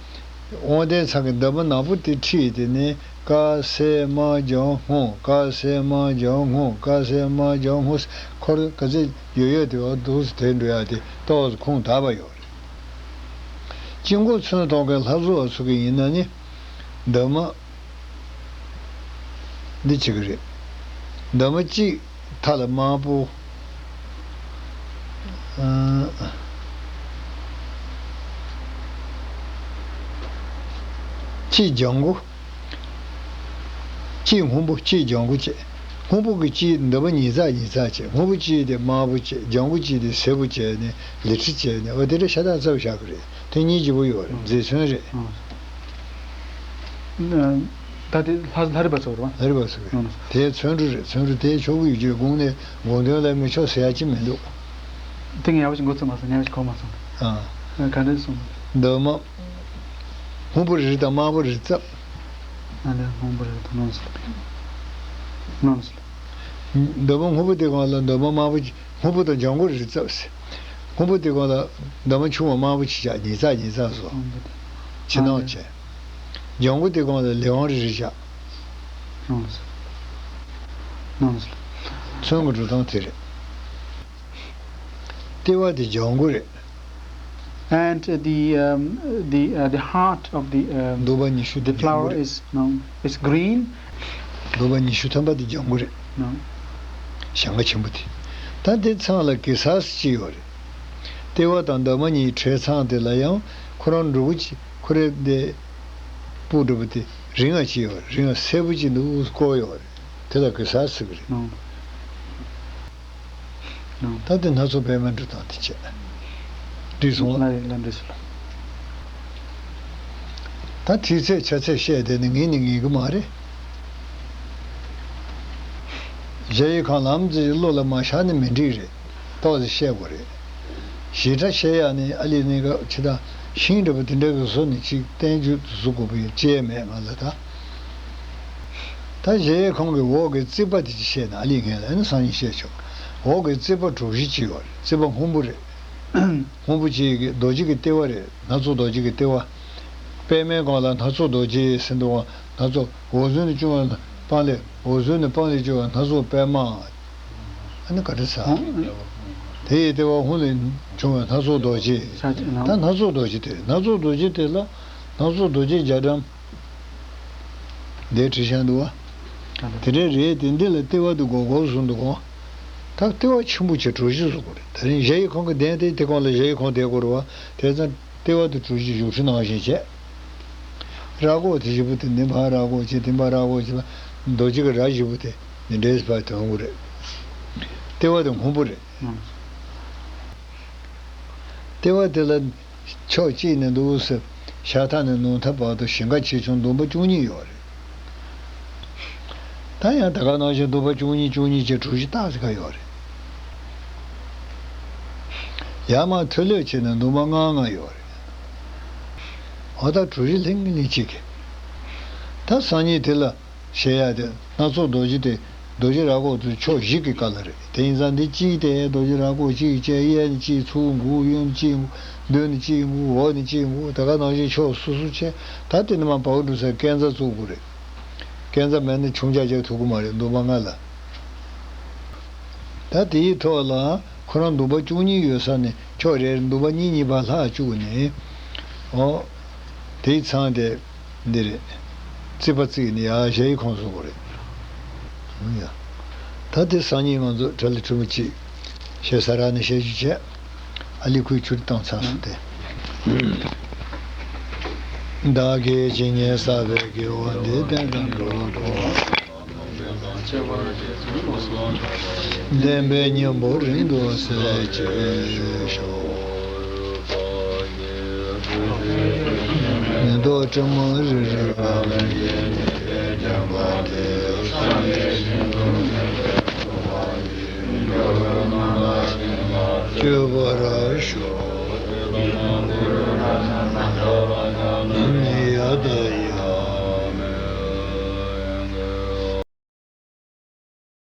དབང་ལྡན་ཚང་གི་འདབ་མ་ནག་པོ་དེ་ཁྲིད་དེ་ནས། དཀར་སེར་དམར་ལྗང་སྔོ། དཀར་སེར་དམར་ལྗང་སྔོ། དཀར་སེར་དམར་ལྗང་སྔོ། འཁོར་ག་ཚད་ཡོད་ཡོད་དེ་བ་འདུག་སེ་དེ་འགྲོ་ཡ་དེ་ཏོག་ཙམ་ཁུངས་དག་པ་ཡོད་རེད། དཀྱིལ་འཁོར་ཚོན་མདོག་གི་ལྷ་བཟོ་བ་ཚོ་གི་ཡིན་ན་ནི། འདབ་མ། འདི་བྱེད་ཀྱི་རེད། འདབ་མ་གཅིག་མཐའ་ལ་དམར་པོ། ཨ། གཅིག་ལྗང་གུ། གཅིག་སྔོན་པོ། གཅིག་ལྗང་གུ་བྱས། སྔོན་པོ་གི་གཅིག་འདབ་མ་ཉིས་བརྩེགས་ཉིས་བརྩེགས་བྱས། སྔོན་པོ་གཅིག་དེ་དམར་པོ་བྱས། ལྗང་གུ་གཅིག་དེ་སེར་པོ་བྱས་ནས་ལི་ཁྲི་བྱས་ནས། འོ་དེ་འདྲ་ཤ་སྟག་རྩ་བཞག་གི་རེད། དེ་གཉིས་ལྗིད་པོ་ཡོད་རེད། མཛེས་ཚོན་རེད། ད་དེ་ལྷ་ལྷ་རི་པ་ཚོ་རེད་བ། ལྷ་རི་པ་ཚོ་རེད། ཨང་། དེ་ཚོན་གྲུ་རེད། ཚོན་གྲུ་དེ་ཆོག་གི་ཡོད་ཀྱི་རེད། དགུང་ནས་དགོངས་དོན་ལ་མི་ཆོག་ཟེར་ཡ་ཅི་མི་འདུག་དེ་ངས་ཡག་པོ་ཞིག་འགོ་ཚུགས་མ་སོང་། ཉག་ཅིག་གོ་མ་སོང་། ཨ། ཨ། ག་འདྲ་སོང་། འདབ་མ། སྔོན་པོ་རེ་རེ་དང་དམར་པོ་རེ་རེ་བརྩེགས། ཨ་ནི་སྔོན་པོ་རེ་རེ་དང་ནོན་སོང་། ནོན་སོང་། འདབ་མ་སྔོན་པོ་དེ་སྒང་ལ་འདབ་མ་དམར་པོ། སྔོན་པོ་དང་ལྗང་གུ་རེ་རེ་བརྩེགས། སྔོན་པོ་དེ་སྒང་ལ་འདབ་མ་ཆུང་བ་དམར་པོ་གཅིག་བཞག་ཉིས་བརྩེགས་ཉིས་བརྩེགས་སོ། སྔོན་པོ་དེ། ཕྱི་ནང་བྱས། ལྗང་གུ་དེ་སྒང་ལ་ལས་དབང་རེ་རེ་བཞག་ནོན་སོང་། ནོན་སོང་། ཚོན་གྱི་འགྲོ་སྟངས་དེ་རེད། ལྟེ་བ་དེ་ལྗང་གུ་རེད། And the, um, the, uh, the heart of the, um, འདུག་པ་ཉི་ཤུ་the དེ་ལྗང་གུ flower རེད། Is, no, is green. འདུག་པ་ཉི་ཤུ་ཐམ་པ་དེ་ལྗང་གུ་རེད། No. ཞེང་ཁ་ཆེན་པོ་དེ། ད་དེ་ཚང་ལ་གེ་སར་ཅིག་ཡོད་རེད། ལྟེ་བ་དང་འདབ་མ་གཉིས་བྲེས་ཚང་དེ་ལ་ཡང་ཁོ་རང་འབྲུ་གུ་ཅིག་ཁོ་རེ་དེ་སྤུ་གྲུ་པོ་དེ་རིང་ང་ཅིག་ཡོད་རེད། རིང་ང་སེར་པོ་ཅིག་འདུག་བཀོད་ཡོད་རེད། དེ་ལ་གེ་སར་ཟེར་གི་རེད། No. ད་དེ་སྣ་ཚོགས་པད་མའི་འགྲོ་སྟངས་དེ་བྱས། འགྲིག་སོང་ལ། ལ་ལ་འགྲིག་སོང་ལ། ད་དུས་ཚོད་ཆ་ཚད་བཤད་བསྡད་ནས་ངས་ནི་ངེས་གི་མ་རེད། གཞལ་ཡས་ཁང་ལམ་ཙེ་བློ་ལ་མ་ཤར་ནི་མི་འགྲིག་རེད། ཏོག་ཙེ་བཤད་དགོས་རེད། ཞེ་དྲག་བཤད་ཡག་ནི་ཨ་ལི་ནི་ག་ཆི་ད་ཤིང་འདྲ་པོ་དེ་འདྲ་གི་བཟོ་ནི་ཅིག་བསྟན་རྒྱུ་བཟོ་དགོས་པ་ཡིན་ཅེས་མེད་ང་ལ་ད། ད་གཞལ་ཡས་ཁང་གི་འོག་གི་རྩིག་པ་དེ་ཅིག་བཤད་ན་ཨ་ལི་ངས་ལ་ཨ་ནི་སང་ཉིན་བཤད་ཆོག་འོག་གི་རྩིག་པ་གྲུ་བཞི་ཅིག་ཡོད་རེད། རྩིག་པ་སྔོན་པོ་རེད། སྔོན་པོ་ཅིག་གི་རྡོ་རྗེ་གི་ལྟེ་བ་རེད། སྣ་ཚོགས་རྡོ་རྗེ་གི་ལྟེ་བ། པད་མའི་སྒང་ལ་སྣ་ཚོགས་རྡོ་རྗེ་ཟེར་འདུག་བ། སྣ་ཚོགས་འོག་ཟོན་ནས་བྱུང་བ་སྤང་ལེབ། འོག་ཟོན་ནས་སྤང་ལེབ་བྱུང་བ་སྣ་ཚོགས་པད་མ། ཨ་ནི་ག་རེ་ཟ། དེ་ཡི་ལྟེ་བ་ཧཱུྃ་ལས་བྱུང་བའི་སྣ་ཚོགས་རྡོ་རྗེ། ད་སྣ་ཚོགས་རྡོ་རྗེ་དེ་རེད། སྣ་ཚོགས་རྡོ་རྗེ་དེ་ལ་སྣ་ཚོགས་རྡོ་རྗེ་རྒྱ་གྲམ། འདིར་བྲིས་བཞག་འདུག་བ། དེ་འདྲ་རེད་དེ། འདི་ལ་ལྟེ་བ་དེ་སྒོར་སྒོར་བཟོས་འདུག་གོ། ད་ལྟེ་བ་ཆེན་པོ་བྱས་གྲུ་བཞི་བཟོ་དགོས་རེད། དེ་རིང་གཞལ་ཡས་ཁང་གི་གདན་དེ་དེ་སྒང་ལ་གཞལ་ཡས་ཁང་བསྡད་དགོས་རེད་བ། དེ་ཙང་ལྟེ་བ་དེ་གྲུ་བཞི་བཞུགས་ཁྲི་ནང་བཞིན་བྱས། ར་སྐོར་དེ་བཞི་པོ་དེ་འདི་ཕར་ར་སྐོར་བྱས། དེ་ཕར་ར་སྐོར་བྱས་ན་རྡོ་རྗེ་གི་ར་བཞི་པོ་དེ་འདི་འདྲའི་ཕར་ཐོན་དགོས་རེད། ལྟེ་བ་དེ་སྔོན་པོ་རེད། ལྟེ་བ་དེ་ལ་ཕྱོགས་གཅིག་ནས་འདུག་སེ་ཤར་མཐའ་ནས་ནུབ་མཐའ་བར་དུ་ཞེང་ཁ་ཆེ་ཆུང་འདུན་པ་བཅུ་གཉིས་ཡོད་རེད། ད་ཡང་ད་ག་ནང་བཞིན་འདུན་པ་བཅུ་གཉིས་བཅུ་གཉིས་ཀྱི་གྲུ་བཞི་ཏག་ཙམ་ཡོད་རེད། ཡར་མར་མཐོ་ལོས་བྱས་ནས་འདུན་པ་ལྔ་ལྔ་ཡོད་རེད། འོ་ད་གྲུ་བཞི་ལྷིང་ལྷིང་གཅིག་གི། ད་སང་ཉིན་དེ་ལ། བཤད་ཡ་དེ་སྣ་ཚོགས་རྡོ་རྗེ་དེ་རྡོ་རྗེ་ར་སྐོར་དེ་ཕྱོགས་བཞི་གི་ཀ་ལ་རེད། དེ་ཡིན་ཙང་འདི་གཅིག་དེ་རྡོ་རྗེ་ར་སྐོར་གཅིག་བྱས། གཡས་ནས་གཅིག་ཚུར་འགུག་གཡོན་ནས་གཅིག་འགུག་མདུན་ནས་གཅིག་འགུག་འོག་ནས་གཅིག་འགུག་ད་ག་ནང་བཞིན་ཕྱོགས་སོ་སོ་བྱས། ད་དེ་ནས་མར་བ་འགྲོ་སའི་སྐས་འཛེག་བཙུགས་དགོས་རེད། སྐས་འཛེག་མེད་ན་ཆུང་ཆག་རྒྱག་ཐུབ་ཀྱི་མ་རེད། འདུན་པ་ལྔ་ལ། ད་དེའི་ཐོག་ལ་ཁོ་རང་འདུག་པ་བཅུ་གཉིས་ཡོད་ས་ནས་ཕྱོགས་རེར་འདུག་པ་གཉིས་གཉིས་པ་ལྷག་བཅུག་ནས། འོ། དེའི་མཚམས་དེ་འདི་རེད། རྩིག་པ་བརྩིགས་ནས་ཡར་གཞལ་ཡས་ཁང་བཟོ་དགོས་རེད། ཡ། ད་དེ་སང་ཉིན་ང་ཚོ་གྲྭ་ལས་ཕྲུ་གུ་གཅིག་ཞེ་ས་ར་ནས་བཤད་རྒྱུ་བྱས། ཨ་ལི་ཁུའི་ཆུར་བཏང་ཚར་སོང་སྟེ། བདག་གིས་ཇི་སྙེད་བསགས་པའི་དགེ་བ་འདི་དེང་སང་འགྲོ་ལ་ཕོག། བདེན་པའི་སྙིང་པོ་རིང་དུ་གསལ་བྱེད་ཤོག། ཉེན་རྟོག་དྲི་མ་རེ་རེ་བ་ལ་སྐྱོབ་པར་ཤོག།